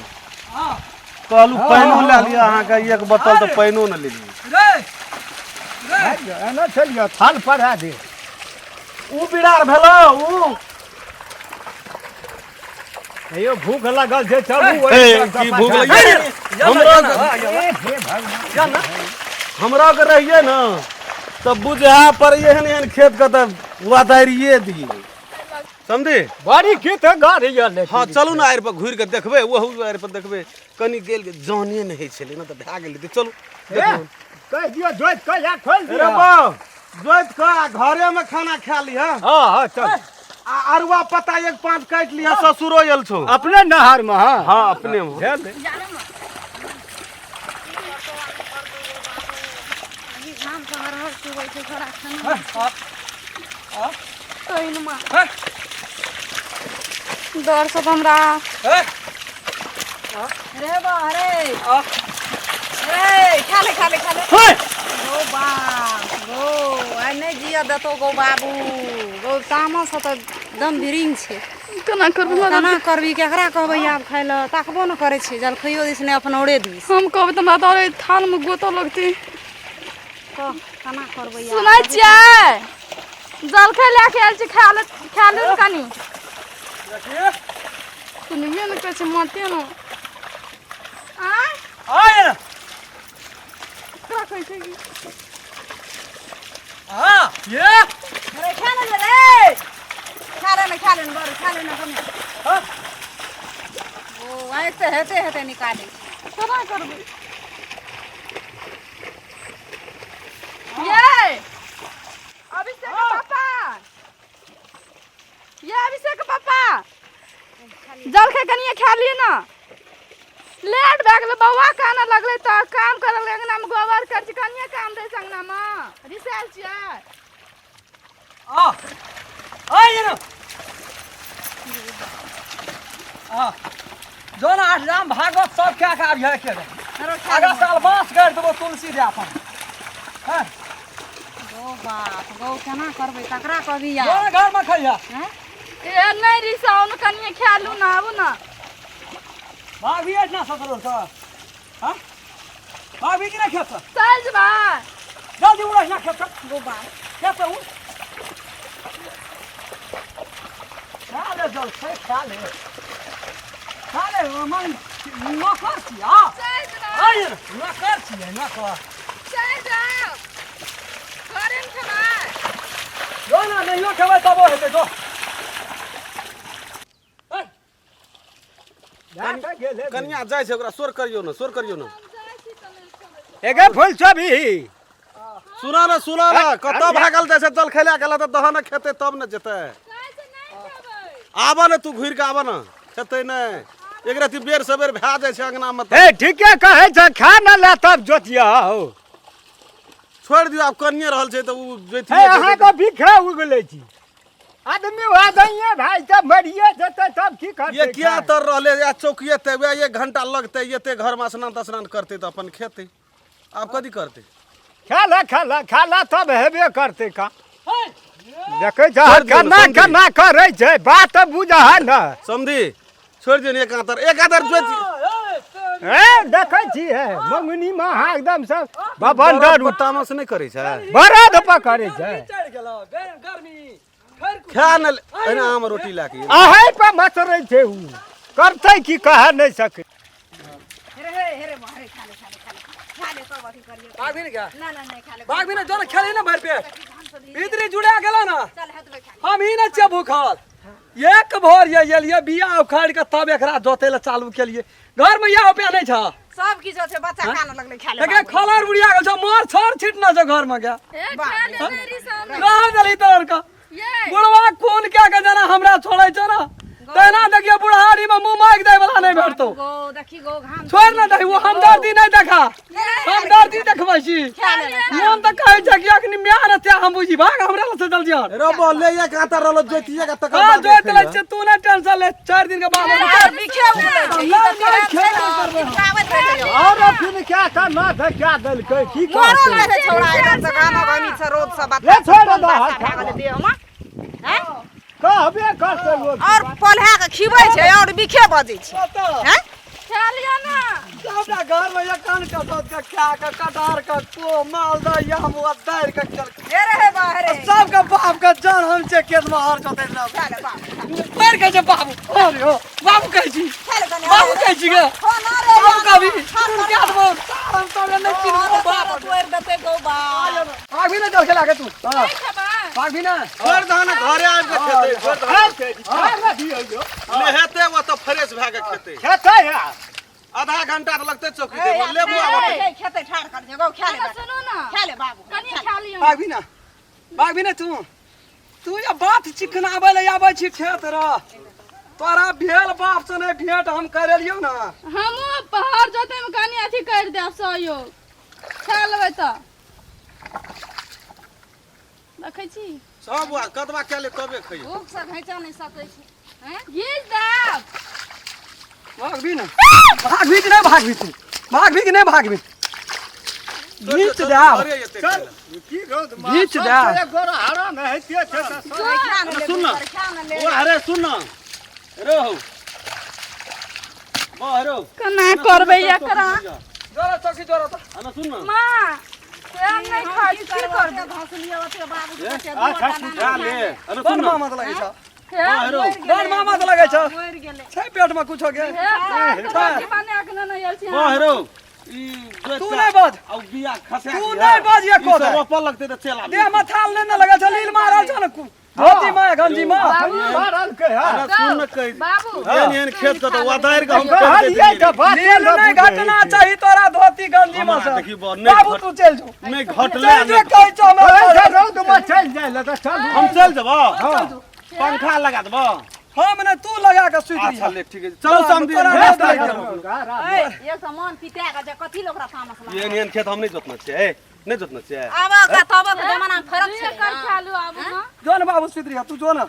कहलू पानिओ लए लिअ अहाँके, एक बोतल तऽ पानिओ ने लेलियै। एना चलियौ, थाल पढ़ा दे। उ बिरार भेलो उ। हेयौ भूख लगल छै, चलू। हे, की भूख लगल? हमरा हे भगवान, हमरा के रहियै ने तऽ बुझा पड़ै एहन एहन खेत के तऽ वादारिये दियै, समझी? बड़ी की तऽ गाड़ी गेल। हँ चलू ने, आड़ि पर घुरि कऽ देखबै, ओहू आड़ि पर देखबै। कनि गेल जाने नहि होइ छलै ने तऽ भए गेलै। चलू। कहि दियौ जोति कहिया खोलि रे दियौ। बाउ, जोति कऽ आ घरे में खाना खा लिह। हँ हँ चल। आ अरुआ पत्ता एक पाँच काटि लिह, ससुरो आयल छौ। अपने नहर मे? हँ हँ, अपने मे। भेल। घाम से हर हर चुबै छै छोड़ा खाना तहिनमा डर सब हमरा रे बा रे रे, खा ले खा ले खा ले। गो बाप गो, आइ नहि जिय देतो गो बाबू गो, तामस तऽ एकदम बिरिंग छै। केना करबै? केना करबी? केकरा कहबै आब खाय लए? ताकबो ने करै छै, जलखैयो दिस नहि, अपनौरे दिस। हम कहबै तऽ हमरा डरे थालमे गोतऽ लगतै। कह, केना करबै आब? सुनै छियै, जलखै लए के आयल छी, खा ले खा ले ने कनी। सुनबे ने कहै छै मते ने। आँय, ककरा कहै छै की? अरे खा ले रे, खा ले ने, खा ले ने बड़, खा ले ने कनी। ओ आइ तऽ हेतै हेतै निकालै छै। केना करबै ये अभिषेक पापा? ये अभिषेक पापा, जलखै कनिए खा लिए ने, लेट भए गेलै। बौआ कानऽ लगलै तऽ काम करऽ लगलै अङ्गनामे, गोबर करै छी, कनिए काम रहै छै अङ्गनामे, रिसायल छियै। जो ने 8 जाम भागवत सब खा के आबिहे के अगला साल बाँस गाड़ि देबो तुलसी दे अपन। गौ बाप गौ, केना करबै? ककरा कहबी जो आब? ने घरमे खइहे। ए नहि रिसाउ ने, कनिए खा लू ने, आबू ने। भाभी एहिठिना ससुर से हाँ भाभी कि नहि खेत से? चलि जेबै। जल्दी उड़ एहिठिना खेत से। गौ बाप, खेत से उड़, खा ले जलखै, खा ले खा ले। मन नौकर छियै आ चलि जेबै। आइ नौकर छियै नौकर। चलि जाउ, घरेमे खेबै। जो ने, नहियो खेबै तबो हेतै, जो। कनिया जाइ छै, ओकरा शोर करियौ ने, शोर करियौ ने। एगे फूल चबी। सुना ने, सुना ने, कतऽ भागल जाइ छै? जलखै लए गेल तऽ दह ने, खेतै तब ने जेतै। आबऽ ने तू, घुरि कऽ आबऽ ने। खेतै नहि, एक रति बेर सबेर भए जाइ छै अङ्गनामे तऽ। हे, ठीके कहै छै, खा न ले तब जोतिया हो। छोड़ि दियौ आब, कनिये रहल छै तऽ ओ हे, अहाँके बिखरे उगलै छी आदमी, वएह दैये भाइ तऽ मरिए जेतै तब की करतै? ये किया तर रहले या चौकिए ते वएह 1 घंटा लगतै, एते घरमे स्नान तस्नान करतै तऽ अपन खेतै, आब कथी करतै? खा ले खा ले खा ले, तब हेबे करतै का। देखै छ छोड़ि दियौ ने, केना समझी। केना करै छै, बात बुझह ने। समझी, छोड़ि दियौ ने, एक आतर एक आतर जोति। ए देखै छी, हे मंगनी मे अहाँ एकदम सब बबंडर। तामस नहि करै छै। बरद पकड़ै छै। चढ़ि गेलो गर्मी। खा न एना आम रोटी लए के अहै पर मसरै छै उ करतै की कह नहि सकै। भाग भी नहीं क्या? भाग भी नहीं, जो ना खेली ना भर पेट। भीतरी जुड़ा गेला ना। हम ही ना छियै भूखल। एक भोर ये एलियै बिया उखाड़ के तब एकरा जोतै लए चालू केलियै। घर में इएह उपाय नहीं छ। सब किछो छै, बच्चा कानऽ लगलै खाय ले। देखे खलर बुढ़िया गेल छौ, मार छर छिटना छौ घर में गे। ए खा ले नहीं रिसाम। रह देली तोहर के। बुढ़वा कोन क्या के जना हमरा छोड़ै छौ ना। तेना देखिए बुढ़ारी में मुंह माइक दै वाला नहीं भेटतौ। गो देखी गो घाम। छोड़ ना दही, वो हमदर्दी नहीं देखा। हमदर्दी देखबै छी। मन तऽ कहै छै कि अखनी म्याह ने त्या हम बुझी भाग हमरा लग से जल्दी हट। रो बोल ले एक आता रहलो जोतिए के तकर हाँ बाद जोइत लै छियै, तू नहि टेंशन ले, 4 दिन के बाद बिखे उड़ै छै, ई तऽ नहि, खेत नहि करबै। चिपकाबैत रहै छै। और फिर क्या था ना था क्या देलकै की मरल कहतै? रहै छौड़ा एकदम से घामा घामी से रौद से बात ले छोड़ दो, भए गेलै देहमे। हैं? कहबे करतै लोक। और पल्हा के खिबै छै और बिखे बजै छै। हैं? खा लिया ना। सबटा घर में एखन के सब के खा के कटहर के को मालदह या मुआ दारि के चल। हे रे हे बा, हे रे। सबके बाप के जान हम छै खेत में हर जोतै लए। खा ले बाप। पैर कहै छै बाबू, अरे हो, बाबू कहै छी। खा ले कनी। बाबू कहै छी गे। हो ना रे। बाबू कहबी, तू क्या देबो? हम सब नहि चिन्हबो बाप। तोड़ि देतै गौ बा। भाग भी ना जल खेला के तू। हाँ। भाग भी ना। छोड़ दहन घरे आबि के खेतै, छोड़ दहन। लेहेते ओ तऽ फ्रेश भए के खेतै। खेतै आ। आधा घंटा तऽ लगतै चौकी देबो, ले बुआ ओतै। खेतै ठाढ़ कर दे गौ, खा ले बेटा। सुनू ना। खा ले बाबू। कनी खा लियो। भाग भी ना। भाग भी ना तू। तू ये बात चिकनाबै लए आबै छी खेत रह। तोरा भेल बाप से नहि भेंट हम करेलियौ ना। हमहूँ पहाड़ जोतै में कनी अथी कर देब सहयोग। खा लेबै तऽ। देखै छी। सब बुआ कतबा कए ले तबे खइयो। भूख से घैचा नहि सकै छै। हैं? घीच देब। भाग भी ना। भाग भी कि नहि भागबी तू? भागबी कि नहि भागबी? घीच देब। घरे एतै खाइ लए। की रौद मार। घीच सब दे। एक गोरा हरान होइते छै तऽ सब। सुन ना। ओ अरे सुन ना। रो हौ। बा रो। केना करबै एकरा? जोरा चौकी जोरा तऽ। अना सुन ना। माँ, से नहि खाइ छी, की करबै? अच्छा खा ले। अना बड़ सुन ना। मामा तऽ लगै छौ। बा रो। बड़ मामा तऽ लगै छौ। मरि गेलै। छै पेट में कुछो के। हे, रोटी बना के नेने आयल छी। बा रो। ई जोइत तू के नहि बाज। आ उ बिया खसा तू नहि बाज एको ई सब दे। रोपऽ लगतै तऽ चलि आबी। देह में थाल नहि ने लगै छौ, लील मारल छौ ने धोती में गंजी में। मारल के है। अना सुन ना कहि। बाबू। एहन एहन खेत के तऽ उधारि के हम कर कहलियै दैतियै। तऽ बाते लील न नहि बुझै घटना छै। चाही तोरा धोती गंजी में हमरा से। देखी बा, नहि बाबू तू चलि जो। नहि घटलै चलि जो कहै छौ हमरा। कहै छै रौद में चलि जाइ लए तऽ चलू। हम चलि जेबौ। पंखा लगा देबौ। हम नहि तू लगा के सुति अच्छा रहिहे। ले ठीक है। चल समधी। तोरा भेज रौद दे। लागि गेलौ। एक सौ मन पिता के जे कथी लोक ओकरा तामस लागल। एहन एहन खेत हम नहि जोतना छियै, ए, नहि जोतना छियै। आब के तबक जमाना में फरक छै। कर खा लू आबू ना। जो ने बाबू सुति रहिहे, तू जो ने।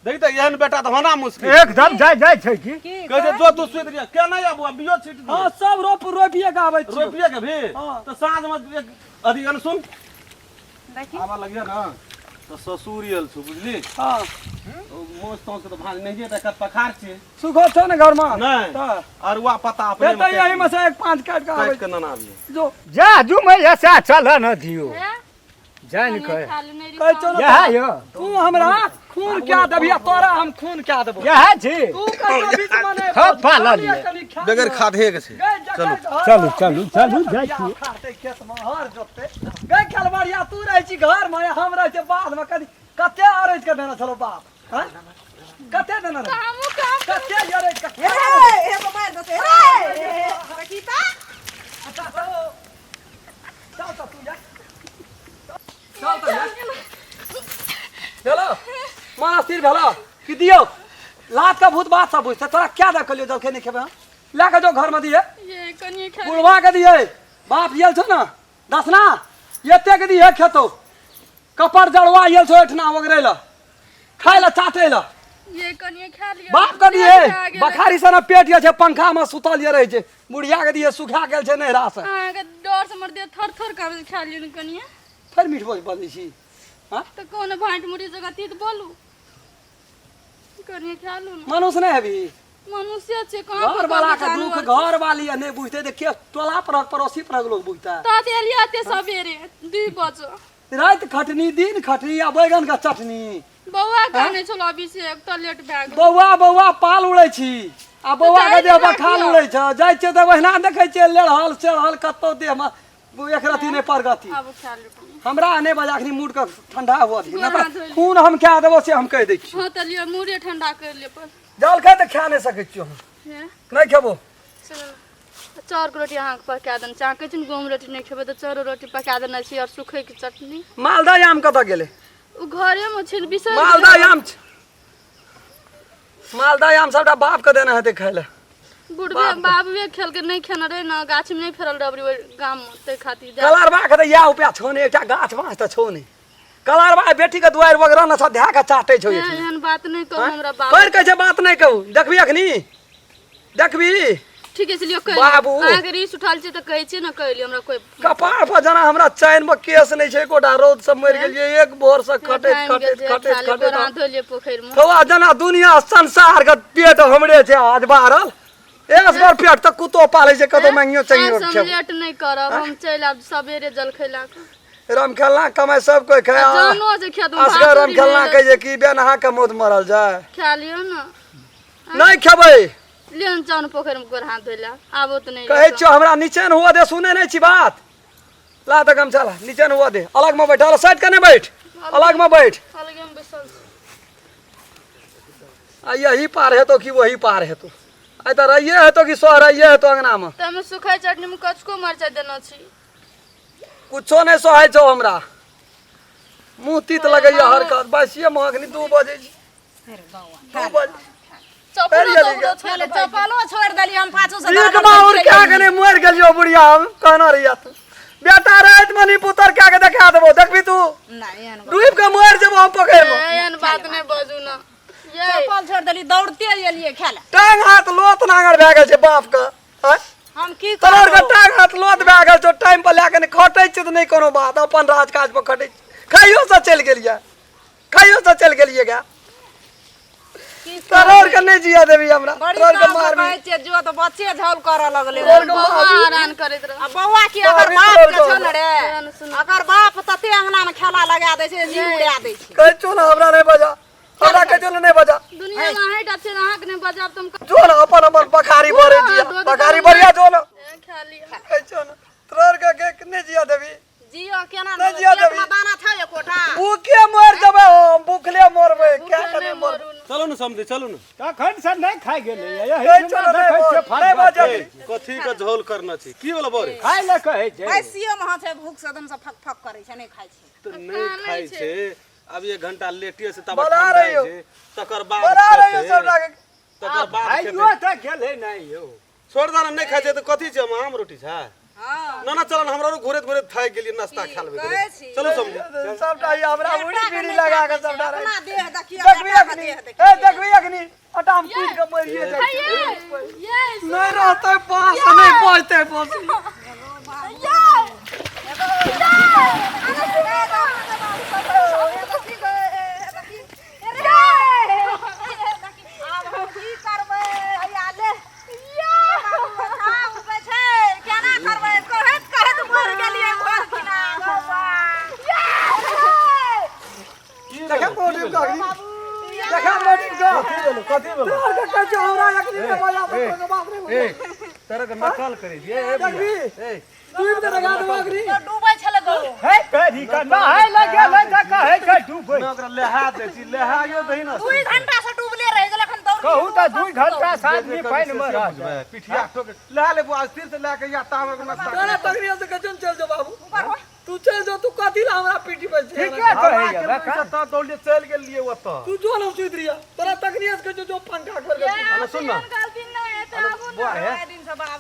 देख तऽ एहन बेटा तऽ होना मुश्किल। एकदम जाइ जाइ छै की। कहै छै जो तू सुति रहिहे, के नहि आबू आ बियो छीट दियौ। हाँ सब रोप रोपिए के आबै छियौ। रोपिए के भी हाँ। तऽ साँझ में एक अथी अन सुन। देखी। आबऽ लगिहे ना तऽ ससुर आयल छौ बुझली। हाँ। ओ माछ ताछ के तऽ भाँज नहिये तऽ एकर पखार छियै। सुखो छौ ने घर में? नहि। तऽ। अरुआ पत्ता अपने हे तऽ एही में से एक पाँच काटि के आबै। काटि के नेने आबियै। जो। जा जुमै ऐसा चल न दियौ। हे, जानि कऽ। खा लू नहि कहै छौ ने इएह यौ। तू हमरा खून क्या देबही आ तोरा हम खून क्या देबौ। इएह छी। तू कहियो बीच में नहि सब बाज। पालल खाली यऽ। कनि खा बगैर लिअ। खाधे के छै। गै जकर चलू। घर चलू, रहत, चलू, चलू, जाइ बिया छी। उखाड़तै खेत में हर जोततै। गै खेलबरिया तू रहै छी घर में हम रहै छी बाध में। कथी कते अरैज के देने छलौ बाप? हँ? कते देने रहै? हमहूँ काम कते अरैज के? हे रे, हे तो मारि देतै, हे रे। देखी तऽ। अच्छा, चल। चल तऽ तू जा। चल तऽ जा। भेलो? मन स्थिर भेलो? कि दियौ? लात का भूत बात सब बुझतै। तोरा क्या दऽ कहलियौ जलखै नहि खेबै हम? लए कऽ जो घर में दिहे। ये कनिये खा बुढ़वा के दिहे। बाप गेल छौ ने दसना एते के दिहे खेतौ। कपड़ जड़वा गेल छौ एठना ओगरै लए, खाय लए चाटै लए। ये कनिये खा लिअ। बाप के दिहे बखारी सन पेट ये छै, पंखा में सुतल ये रहै छै। बुढ़िया के दिहे सुखा गेल छै नैहरा से। अहाँके डर से हमर देह थर थर काँपै छै, खा लिअ ने कनिये। फेर मीठ बोल बजै छी। हाँ? तऽ कोनो भाँटि मुड़ी जकाँ तीत बोलू। कनिये खा लू ने। मनुष्य नहि हेबी? मनुष्य छै कहाँ। घर वाला के दुख घर वाली आ नहि बुझतै तऽ के टोला परक पड़ोसी परक लोग बुझतै? तऽ एलियै एते सबेरे 2 बजे। राति खटनी दिन खटनी आ बैगन के चटनी। बौआ कहने छलो अभिषेक तऽ लेट भए गेल। बौआ बौआ पाल उड़ै छी आ बौआ के देह पर खाल उड़ै छ, जाइ छियै तऽ ओहिना देखै छियै लेढ़ल सेढ़ल कतौ देह मे एक रति नहि प्रगति। आब खा लेब। हमरा नहि बजा, अखनी मूड के ठंडा हुअ दही, नहि गोर हाथ तऽ धोइ लिअ। खून हम खा देबो से हम कहि दै छी। हँ तऽ लिअ मूड़े ठंडा करि लिअ पर। जलखै तऽ खा नहि सकै छियौ हम। हे? नहि खेबो। सुनू ने, चाउरके रोटी अहाँके पका देने छी, अहाँ कहै छी ने गहूँम रोटी नहि खेबै तऽ चाउरो रोटी पका देने छी और सूखैके चटनी। मालदह आम कतऽ गेलै? ओ घरेमे छै, बिसरि मालदह आम छै, मालदह आम सबटा बाप के देने हेतै खाय लए। बुढ़बे बाबुए खेलकै, नहि खेने रहै ने, गाछमे नहि फड़ल रहै ओहि गाममे, ताहि खातिर कलरबा के तऽ इएह उपाय छौ ने, एकटा गाछ बाँस तऽ छौ ने। कलरबा बेटी के दुआरि वगैरह ने सब धए के चाटै छौ। एहन बात नहि कहू हमरा बाबू। कर कहै छै बात नहि कहू, देखबी अखनी देखबी। ठीक छै लियौ कहि बाबू। अहाँके रीस उठल छै तऽ कहै छियै ने, कहि लियौ हमरा कोइ कपार पर जना हमरा चैन मे केस नहि छै एकोटा, रौद से मरि गेलियै एक भोर से खटैत खटैत खटैत खटैत। धो लियौ पोखरिमे। थोड़ा जना दुनिया संसार के पेट हमरे छै आज बारल, एसगर पेट तऽ कुत्तो पालै छै कतौ मांगियो चाहियो। हम लेट नहि करब, हम चलि आयब सबेरे जलखै लए कऽ। रामखेलना कमाइ सब कोइ खाय, जानो जे खेत असगर रामखेलना कहै छै कि बेनहा के मौत मरल जाय। खा लियौ ने। नहि खेबै। लियौ ने जाउ ने पोखरिमे गोर हाथ धोइ लए, आबो तऽ नहि। कहै छियौ हमरा नीचे ने हुआ दे, सुनै नहि छी बात। ला तऽ गमछा ला, नीचे ने हुआ दे, अलग मे बैठ, साइड के नहि बैठ, अलग मे बैठ। अलगे मे बैसल छी। आ यही पार हेतौ कि वही पार हेतौ? आइ तऽ रहिए हेतौ कि सोहराइए हेतौ अंगना मे? ताहिमे सुखाइ चटनीमे कचको मरचाइ देने छी। कुछो नहि सोहाइ छौ हमरा, मुँह तीत लगैया हरकत। बासिए मे अखनी 2 बजै छै, 2 बजे। चप्पलो छोड़ि देलियै हम पाछू से। एक बाउर क्या के नहीं मर गेलियो बुढ़िया, हम कहना रहिया तू बेटा राति में नहीं पुतर क्या के देखा देबो, देखबी तू डूब के मर जेबो हम पकड़ में। एहन बात नहि बाजू ना। चप्पल छोड़ि देली, दौड़ते एलियै खेले। टांग हाथ लोत नांगर भए गेल छै बाप के। हम की तोहर के टांग हाथ लोत भए गेल छौ, टाइम पर लए के नहि खटै छै तऽ नहि कोनो बात, अपन राज काज पर खटै छै। खाइयो से चलि गेलियै, खाइयो से चलि गेलियै गा। तोहर के नहि जिया देबी हमरा, तोहर के मारबी। कहै छियै जो तऽ बच्चे झौल करऽ लगलै। बौआ हरान करैत रह। आ बौआ की अगर बाप के छौ ने रे, अगर बाप तते अंगना में खेला लगा दै छै, जी उड़ा दै छै। कहै छौ ने हमरा नहि बजा, हमरा कहै छौ ने नहि बजा। दुनिया में अहीं टा छियै, अहाँके नहि बजाब तऽ हम जो ने अपन अपन बखारी भरै दिया, बखारी भरिया जो ने। खा लिअ। कहै छौ ने तोहर के नहि जिया देबी। जियो केना नहि जिया देबी। दाना छै एकोटा? भूखे मर जेबै हम, भूखले मरबै, क्या कने मरबै। चलू ने समझी, चलू ने। तखन से नहि खाइ गेलै। कहै छौ ने नहि बजा। कथी के झोल करना छै? की वाला बोरे खाइ लए कहै छै? बैसियो मे छै भूख से एकदम से फक फक करै छै, नहि खाइ छै। तऽ नहि खाइ छै। अब 1 घंटा लेटिए से तब बना रहियो। तकर बाद बना रहियो सबटा के। तकर बाद खाइयो तऽ गेलै नहि यौ। छोड़ दे ने, नहि खाइ छै तऽ कथी छै? आम रोटी छै ना ना चल, हमरा घुरैत घुरैत थाकि गेलियै, नाश्ता खा लेबै। चलू समझी सबटा ई हमरा उड़ी बीड़ी लगा के सबटा अपना देह देखियौ, देखबी अखनी, ए देखबी अखनी आटा हम पीट के मरिए जाइ छै। नहि रहतै बाँस, नहि बचतै बाँस। आब हम की करबै? हैया ले केना करबै? कहैत कहैत मरि गेलियै भोरखिना। देखा मोटिव का, देखा मोटिव का। कथी भेलो? तोहर के कहै छौ हमरा अखनी नहि बजा, तोहर बाप रे। ए तोरा के नकल करै छियै? ए देखबी ए डूबि के लगा देबो अखनी। डूबै छलै गौ। हे तेरी के नहाय लए गेलै तऽ कहै छै डूबै। ओकरा लेहा दै छी, लेहाइयो दही ने। 2 घंटा से डूबले रहि गेल, एखन दौड़। कहू तऽ 2 घंटा से आदमी पानि मे रह बुझबै पिठिया ठोक लहा ले बुआ, स्थिर से लए के या तामे के नाश्ता। तोरा तकरी से कहै छौ चल जो बाबू, तू चल जो, तू कथी ला हमरा पीटी पर छै? ठीके कहैया। तऽ दौड़लियै चलि गेलियै ओतऽ। तू जो ना सुति रहिया, तोरा तकनी से कहै छौ जो पंखा खोल के। अरे सुन ना गलती नहि हेतै, आबू ने। बुआ हे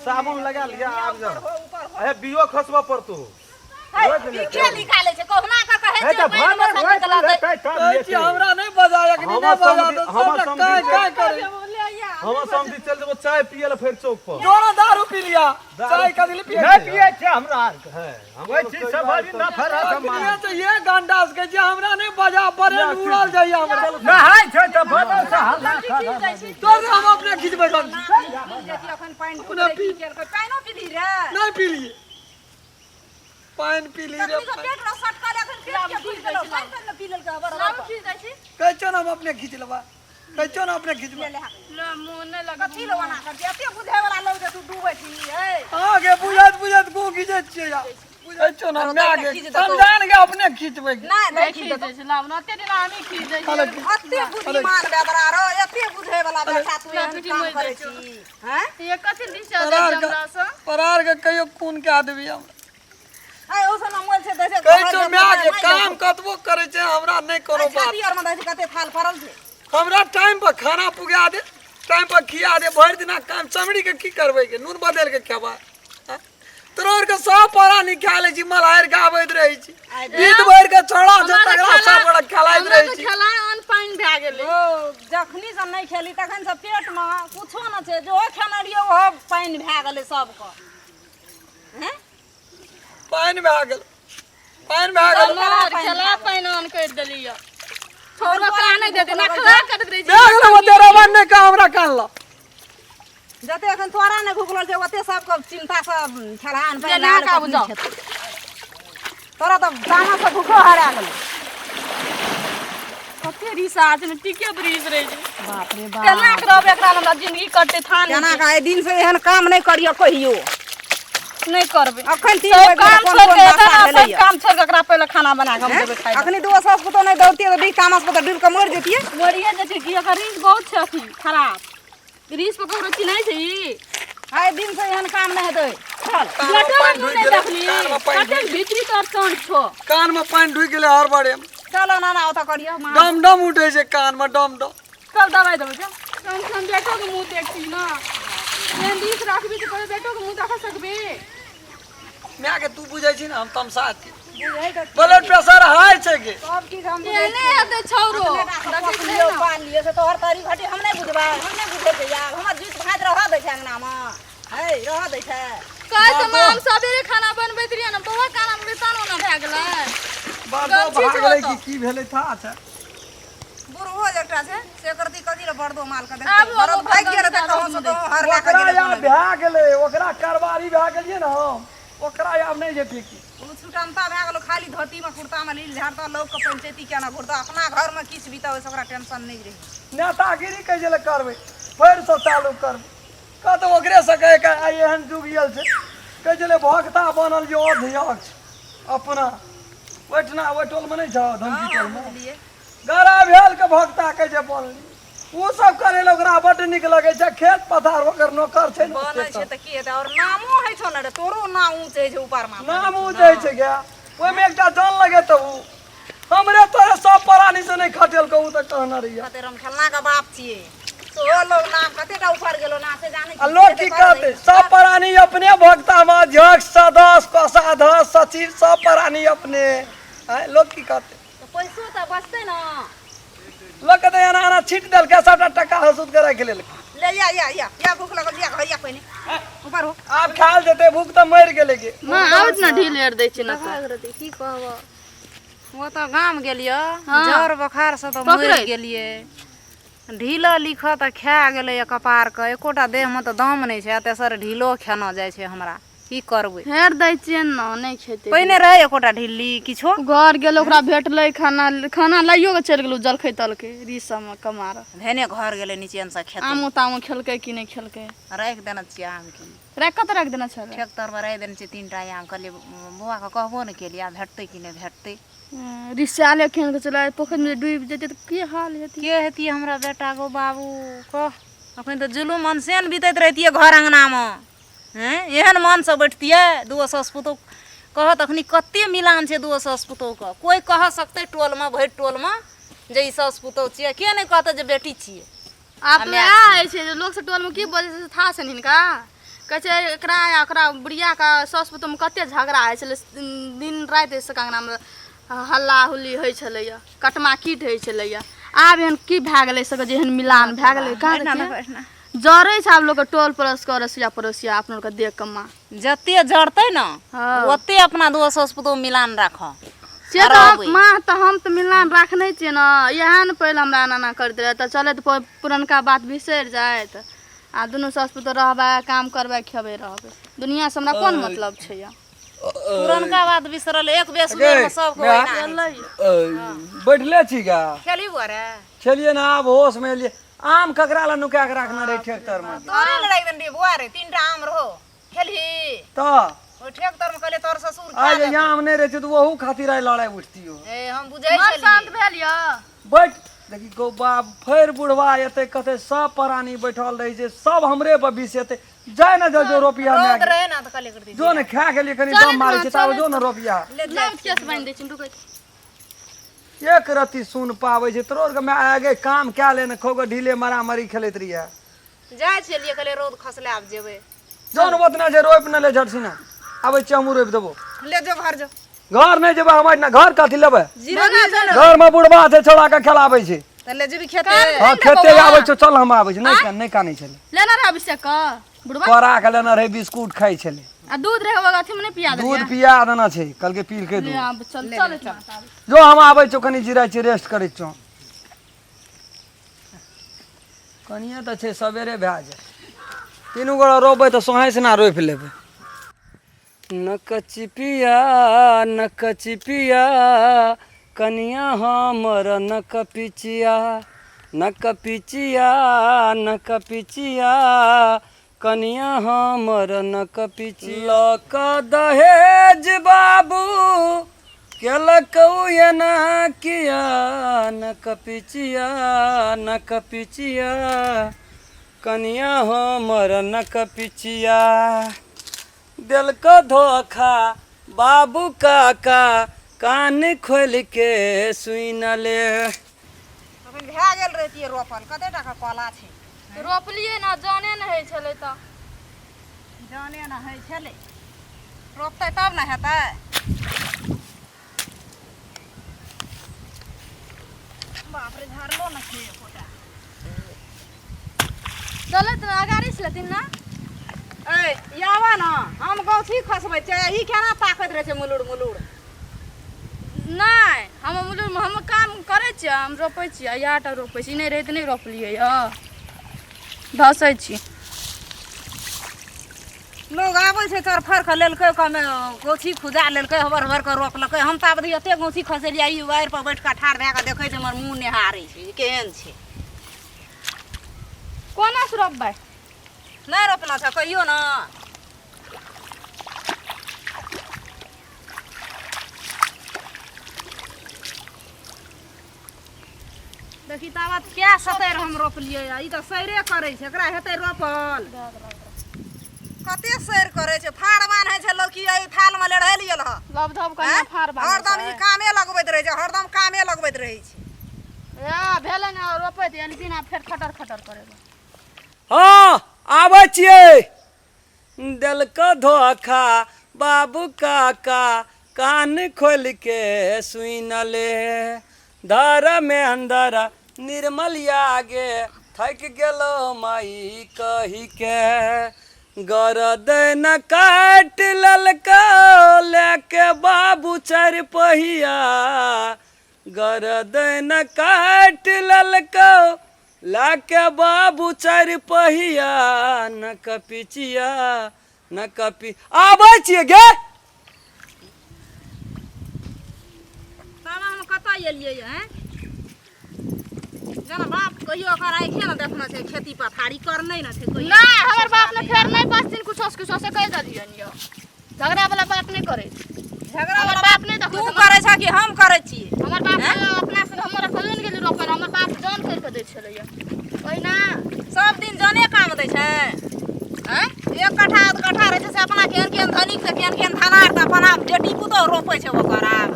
साबुन लगा लिया, आब जा। अरे बियो खसबऽ पड़तौ। पीछे निकालै छै कहुना कऽ, कहै हे छै तऽ पानि मे भानस से होइत निकलतै। हेतै तब कहै छी हमरा नहि बजा अखनी, नहि बजा तऽ हमर सबटा समधी काय काय करै। हमर समधी चलि जेबो चाय पियै लए फेर चौक पर। जोरा दारू पी लिया, चाय कथी ले पियै? नहि पियै छै हमरा आरके, ओहि चीज से बड़ी नफरत। अखनी से ये गंडा से कहै छी हमरा नहि बजा, बड़े उड़ल जाइया हमरा। नहाय छै तऽ बनल से हल्ला करऽ। तोर हम अपने खिचबै गंडा। अखन पानि पानिओ पीली रे? नहि पी लिए। पानि पी ली रे। पेट रह सटका ले, अखन पेट के फूल गेलो, पानि पानि ने पी लेलकै हबर हबर। खींच दै छी। कहै छौ ने हम अपने खींच लेबा, कहै छौ ने अपने खींचबा। लो मुँह नहि लग। कथी लो ओना कर एते बुझै वाला लोग जे तू डूबै छी ए। अहाँके बुझैत बुझैत गो खींचैत छियै यार। बुझै छौ ने माय के समझान के अपने खींचबै। नहि नहि खींच दै छै, लाब ने ओते दिन हमही खींच दै अरे छियै। एते बुद्धिमान बेदरा रह, एते बुझै वाला बेटा तू एहन काम करै छी हैं? ये कथी दिस चल परार जाइ के हमरा सँ? परार के कहियो खून कए देबी हमरा। है ओ सब मोल छै दै छै। कहै छौ माय के काम कतबो करै छै हमरा नहि कोनो बात। छाती आर में दै छै कते थाल फरल छै। हमरा टाइम पर खाना पुगा दे, टाइम पर खिया दे, भरि दिना काम चमड़ी के की करबै के नून बदल के खेबा। तोरा आर के सब परानी खा लै छी, मलहारि के आबैत रहै छी, गीत भरि के छोड़ा छै तकरा सब बड़ा खेलाइत हमरा रहै तऽ छी। खेला अन्न पानि भए गेलै। ओ जखनी से नहि खेली तखन से पेट में कुछो न छै, जो खेने रहियै ओहो पानि भए गेलै सबके। हैं? पानि भए गेल, पानि भए गेल। खेला पानि अन्न करि देलियै। छोड़ो करा नहि देतै, नखरा करैत रहै छै। भए गेल ओते रवन नहि कह हमरा कानला। जते अखन तोरा नहि भुखल छै ओते सबके चिंता से खेलहान पानि ले भए गेलै, नहा कऽ कखनी आबू जाउ। खेतै। तोरा तऽ तामस से भूखो हरा गेलै। कते रिसा छै ने, टीके ब्रिज रहै छै। बाप रे बाप। केना के रहबै एकरा हमरा जिंदगी कटतै थान। केना के आइ दिन से एहन काम नहि करियो कहियो। नहि करबै। अखन 3 सब बजे काम कोन छोड़ि कोन के नाश्ता एतै ने, सब भेलैया? काम छोड़ि के एकरा पहिले खाना बना के हम देबै खाइ लए। अखनी दूगो सास पुतोह नहि दौड़तियै तऽ बीस तामस पर तऽ डूबि कऽ मरि जैतियै। मरिए जेतै की, एकर रीस बहुत छै अथी खराब। रीस पर ककरो चिन्है छै ई? आइ दिन से एहन काम नहि हेतै। चल। कानमे बेटो पानि के ढुकि नहि गेलै, देखली, कानमे पानि कतेक भीतरी तोर कान छौ। कानमे पानि ढुकि गेलै हड़बड़े मे। चल नाना ओतऽ करियौ माँ। डम डम उठै छै कानमे डम डम। चल दवाइ देबै चल। कम से कम बेटो के मुँह देखती ना। एहन रीस राखबी तऽ कहियो बेटो के मुँह देख सकबी? माय के तू बुझै छी ने हम तमसा छी। ब्लड प्रेशर हाई छै के। सब चीज हम बुझै एहने हेतै छौरो। देखै छियै पाल लियै से तोहर तारी घटी हम नहि बुझबै, हम नहि बुझै छियै आब। हमर जीत भाइत रहऽ दै छै अंगनामे, है रहऽ दै छै। काल्हि तऽ माँ हम सबेरे खाना बनबैत रहियै ने, बौआ खाना बनबै तहन ओना भए गेलै। बर्दो गमछी भाग छौ गेलै ओतऽ। कि की भेलै था छै। बुढ़बो जे एकटा छै से करती कथी लए बर्दो माल के देखतै। आबू, बरद आबू, भागि गेल रहतै गमछा कहुँ से दू। कहुँ हर लए कऽ ओकरा गेलै। आब भए गेलै, ओकरा कारबारी भए गेलियै ने हम, ओकरा आब नहि जे फेकी। ओ छुटंता भए गेलो, खाली धोती में कुर्ता में लील झाड़ता, लोग के पंचायती केना घुरता, अपना घर में किछु बीता ओहिसँ ओकरा टेंशन नहि रहै। नेतागिरी कहै छलै करबै, फेरसँ चालू करबै, कहतौ ओकरे से कहि के आइ एहन जुग आयल छै। कहै छलै भक्ता बनल जे अध्यक्ष अपना ओहिठिना ओहि टोलमे नहि छौ धमकी टोलमे गरा भेल के भक्ता कहै छै बनल। ओ सब करै लए ओकरा बड्ड नीक लगै छै, खेत पथार ओकर नौकर छै ने। बनै छै तऽ की हेतै, और नामो होइ छौ ने रे, तोरो नाम ऊँच होइ छै ऊपर मे। नाम ऊँच होइ छै गे, ओहिमे एकटा जन लगेतौ उ हमरे तोरे सब प्राणी से नहि खटेलकौ उ तऽ कहने रहियै। कते रम खेलना के बाप छियै सेहो लोग नाम कतेटा ऊपर गेलो ना से जानै आ लोग की कहतै, सब प्राणी अपने भक्ता मे अध्यक्ष सदस्य कोषाध्यक्ष सचिव सब प्राणी अपने। आँय लोग की कहतै? तऽ पैसो तऽ बचतै ने। लोग कहतै एना एना छीट देलकै, सबटा टका हसूद के राखि लेलकै। ले या या या या भूख लगल या घर या पहिने ऊपर हो। आब खायल जेतै, भूख तऽ मरि गेलै गे। माँ आबत ने ढील एर दै छै ने तऽ। की कहबो, ओ तऽ गाम गेलियो जर बोखार से तऽ मरि गेलियै। ढील लिख तऽ खा गेलै कपार के, एकोटा देह में तऽ दम नहि छै, एते सर ढीलो खेना जाइ छै हमरा, की करबै? हेर दै छियै ने, नहि खेतै। पहिने रहै एकोटा ढिल्ली किछो। घर गेल ओकरा भेटलै खाना, खाना लाइयो के चलि गेलौ जलखै तलकै रीस सबमे कमार। भेने घर गेलै नीचेन से खेतै। आमो तामो खेलकै कि नहि खेलकै? राखि देने छियै आम की। राखि कतऽ राखि देने छलै? ठेक तर पर राखि देने छियै 3टा आम। कहलियै बौआके कहबो नहि केलियै, आब भेटतै कि नहि भेटतै। रिसाले खेल के चला पोखरिमे डूबि जेतै तऽ की हाल हेतै? के हेतियै हमरा बेटा गो बाबू कह। अखन तऽ जुलुम मनसे ने बीतैत रहितियै घर अङ्गनामे, हैं एहन मनसँ बैठतियै दूगो सास पुतोह कहत अखनी कते मिलान छै दूगो सास पुतोहके। कोइ कह सकतै टोलमे भरि टोलमे जे ई सास पुतोह छियै? के नहि कहतै जे बेटी छियै? आब तऽ वएह होइ छै जे लोक सब टोलमे की बजै छै से थाह छनि हिनका। कहै छै एकरा आ ओकरा बुढ़ियाके साउस पुतोहमे कते झगड़ा होइ छलै, दिन राति एहि सबके अङ्गनामे हल्ला हुल्ली होइ छलैया, कटमा कीट होइ छलैया। आब एहन की भए गेलै सबके जे एहन मिलान भए गेलै? कहाँ देखियै जरै छै आब लोकके टोल पड़ोस के अड़ोसिया पड़ोसिया अपना आरके देख कऽ माँ। जते जरतै ने हँ। ओते अपना दोस्त साउस पुतोह मिलान राखऽ। से तऽ हम माँ तऽ हम तऽ मिलान राखने छियै ने, इएह ने पहिले हमरा एना एना करैत रहै तऽ चलैत पुरनका बात बिसरि जाइत आ दुनू साउस पुतोह रहबै, काम करबै, खेबै, रहबै। दुनिआँसँ हमरा कोन मतलब छै यऽ। पुरनका बात बिसरल एक बेस में सब कोई ना बैठले छी गा खेली बुआ रे खेलिए ना आब होश में एलिए आम ककरा ला नुका के रखना रहे ट्रैक्टर में तोरे लड़ाई दन रे बुआ रे तीनटा आम रहो खेलही तऽ ओइ ट्रैक्टर में कहले तोर ससुर खा आइ जे लेतौ। आम नहि रहै छै तऽ ओहू खातिर आइ लड़ाइ उठतियो ए हम बुझै मन छलियै शान्त भेल यऽ बैठ देखी गौ बाप फेर बुढ़वा एतै कतै सब प्राणी बैठल रहै छै सब हमरे पर विष एतै जाय ने जो जो रोपिया रौद माय के। रहे ना तऽ कहले कर दी जो ने खा गेलियै कनि दम मारै छै ताबे जो ने रोपिया लाउ केस बान्हि दै छी रुकै छी। एक रत्ती सुन पाबै छै तोरो आरके माय आगे काम कए ले ने खोगे ढीले मारामारी खेलैत रहियै जाइ छलियै कहले रौद खसले आब जेबै जौन ओतना छै रोपि ने ले झटसिना आबै छियै हमहूँ रोपि देबो ले जो घर जो घर नहि जेबै हम एहिठिना घर कथी लेबै जीरो ना जो ने घर में बुढ़बा छै छोड़ा के खेलाबै छै तऽ ले जेबी खेते हँ खेते आबै छौ चल हम आबै छी नहि नहि कानै छलै लेना रहै अभिषेक के बुढ़बा करा के लेने रहै बिस्कुट खाइ छलै आ दूध रहै ओकर अथी में नहि पिया दूध देलियै पिया देना छै कहलकै पीलकै ले दूध आब चल चल चल जो हम आबै छौ कनि जिराइ छी रेस्ट करै छौ कनिए तऽ छै सवेरे भए जाय तीनू गोरा रोपबै तऽ सोहाइसँ ना रोपि लेबै नकचिपिया नकचिपिया कनिया हमर नकपिचिया नकपिचिया नकपिचिया कनिया हमर नकपिचिया लऽ कऽ दहेज बाबू केलक एना किया नकपिचिया नकपिचिया कनिया हमर नकपिचिया देलक धोखा बाबू काका कान खोलि के सुनि ले अखन भए गेल रहितियै रोपल कते टाका कला छै रोपलियै ना जाने नहि होइ छलै तऽ जाने न होइ छलै रोपतै तब ने हेतै बाप रे झाड़लो न छै एकोटा चलत ने अगाड़ी से लेथिन ना ए आबऽ न हम गौछी खसबै छियै ई केना ताकैत रहै छै मुलुर मुलुर नहि हम मुलुर हम काम करै छियै हम रोपै छियै इएह टा रोपै छी नहि रहै तऽ नहि रोपलियै यऽ धसै छी लोग आबै छै चोर फाड़ कऽ लेलकै ओकरामे गौछी खुजा लेलकै हबर हबर कऽ रोपलकै हम तऽ आब एते गौछी खसेलियै ई वारि पर बैठ कऽ ठाढ़ भए कऽ देखै छै हमर मुँह निहारै छै जे केहन छै कोना से रोपबै नहि रोपना छै कहियो ने देखी ताबत क्या सतैर हम रोपलियै ई तऽ सैरे करै छै एकरा हेतै रोपल कते सैर करै छै फाड़ बान्है छै लौकी एहि थालमे लेढ़ेलियै हँ लब धब कहिना फाड़ बान्है हरदम ई कामे लगबैत रहै छै हरदम कामे लगबैत रहै छै ए भेलै ने रोपैत एलखिन आ फेर खटर खटर करेबै हँ आबै छियै देलक धोखा बाबू काका कान खोलि के सुनि ले धर्मेन्द्र निर्मल आगे थकि गेलो माई कही के गरदन काटि लेलकौ लेके बाबू चारि पहिया गरदन काटि लेलकौ लऽके बाबू चारि पहिया न कपिचिया न कपि आबै छियै गे तब हम कतऽ एलियै हैं जेना बाप कहियो ओकर आँखे ने देखने छै खेती पथारी करने ने छै कहियो नहि हमर बाप ने फेर नहि बजथिन कुछो से कुछो से कहि देलियनि यऽ झगड़ा वाला बात नहि करै झगड़ा हमर वाला बाप नहि तू देखलक करै छ कि हम करै छी हमर बाप अपना से हमर कहियो नहि गेली रोपल हमर बाप जन करि कऽ दै छलैया ओहिना सब दिन जने काम दै छै आँय एक कट्ठा आध कट्ठा रहै छै से अपना केहन केहन धनिक से केहन केहन धनार तऽ अपना बेटी पुतोह रोपै छै ओकर आब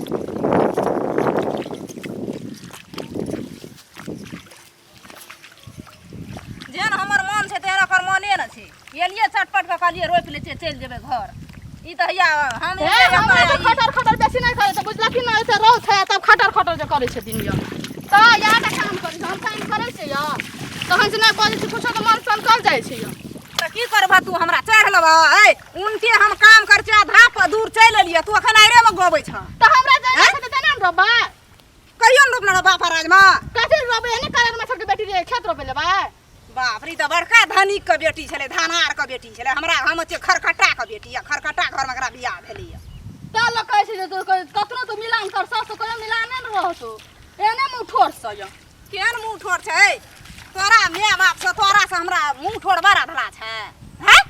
जेहन हमर मन छै तेहन ओकर मने ने छै एलियै चटपट कऽ कहलियै रोपि लै छियै चलि जेबै घर ई तऽ हैया हम हे एलियै हमरा एतऽ तऽ खटर खटर बेसी नहि करै छै बुझलखिन ने एते रौद छै तब खटर खटर जे करै छथिन यऽ तऽ इएह टा काम करै छै हम काम करै छियै यऽ तहन से नहि बजै छै कुछो तऽ मन सन कर जाइ छै यऽ तऽ की करबह तू हमरा चढ़ि लेबह ऐ उनके हम काम करै छियै आधा पर दूर चलि एलियै तू एखन आइरेमे गबै छह तऽ हमरा जाय छै तऽ तेना ने रोपबै कहियो ने रोपने रहौ बाप राजमे कथी रोपबै एने कारण मच्छर के बेटी रे खेत रोपे लेबै बाप रे ई तऽ बड़का धनिक के बेटी छलै धनार के बेटी छलै हमरा हम छियै खरकट्टा के बेटी आ खरकट्टा घरमे एकरा बियाह भेलैया ता लोग कहै छै जे तू कतनो तू मिलान कर सास तो कहियो मिलाने न रहतो एने मुँह ठोर से यऽ केहन मुँह ठोर छै तोरा माय बाप से तोरा से हमरा मुँह ठोर बड़ा धला छै हैं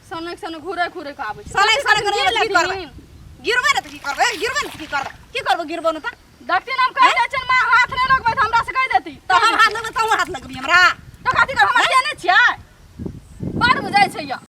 सनक सनक घुरे घुरे के आबै छै सनक सनक गिर की करबै गिरबही। गिरबै ने तऽ की करबै गिरबै ने तऽ की करबै की करबै गिरबो ने तऽ देखती ने हम कहि दै छियनि माँ हाथ नहि लगबै तऽ हमरा से कहि देती तऽ हम हाथ लगबै तहूँ हाथ लगबी हमरा तऽ कथी करबै हमरा केने छियै बड़ बुझाइ छै यऽ।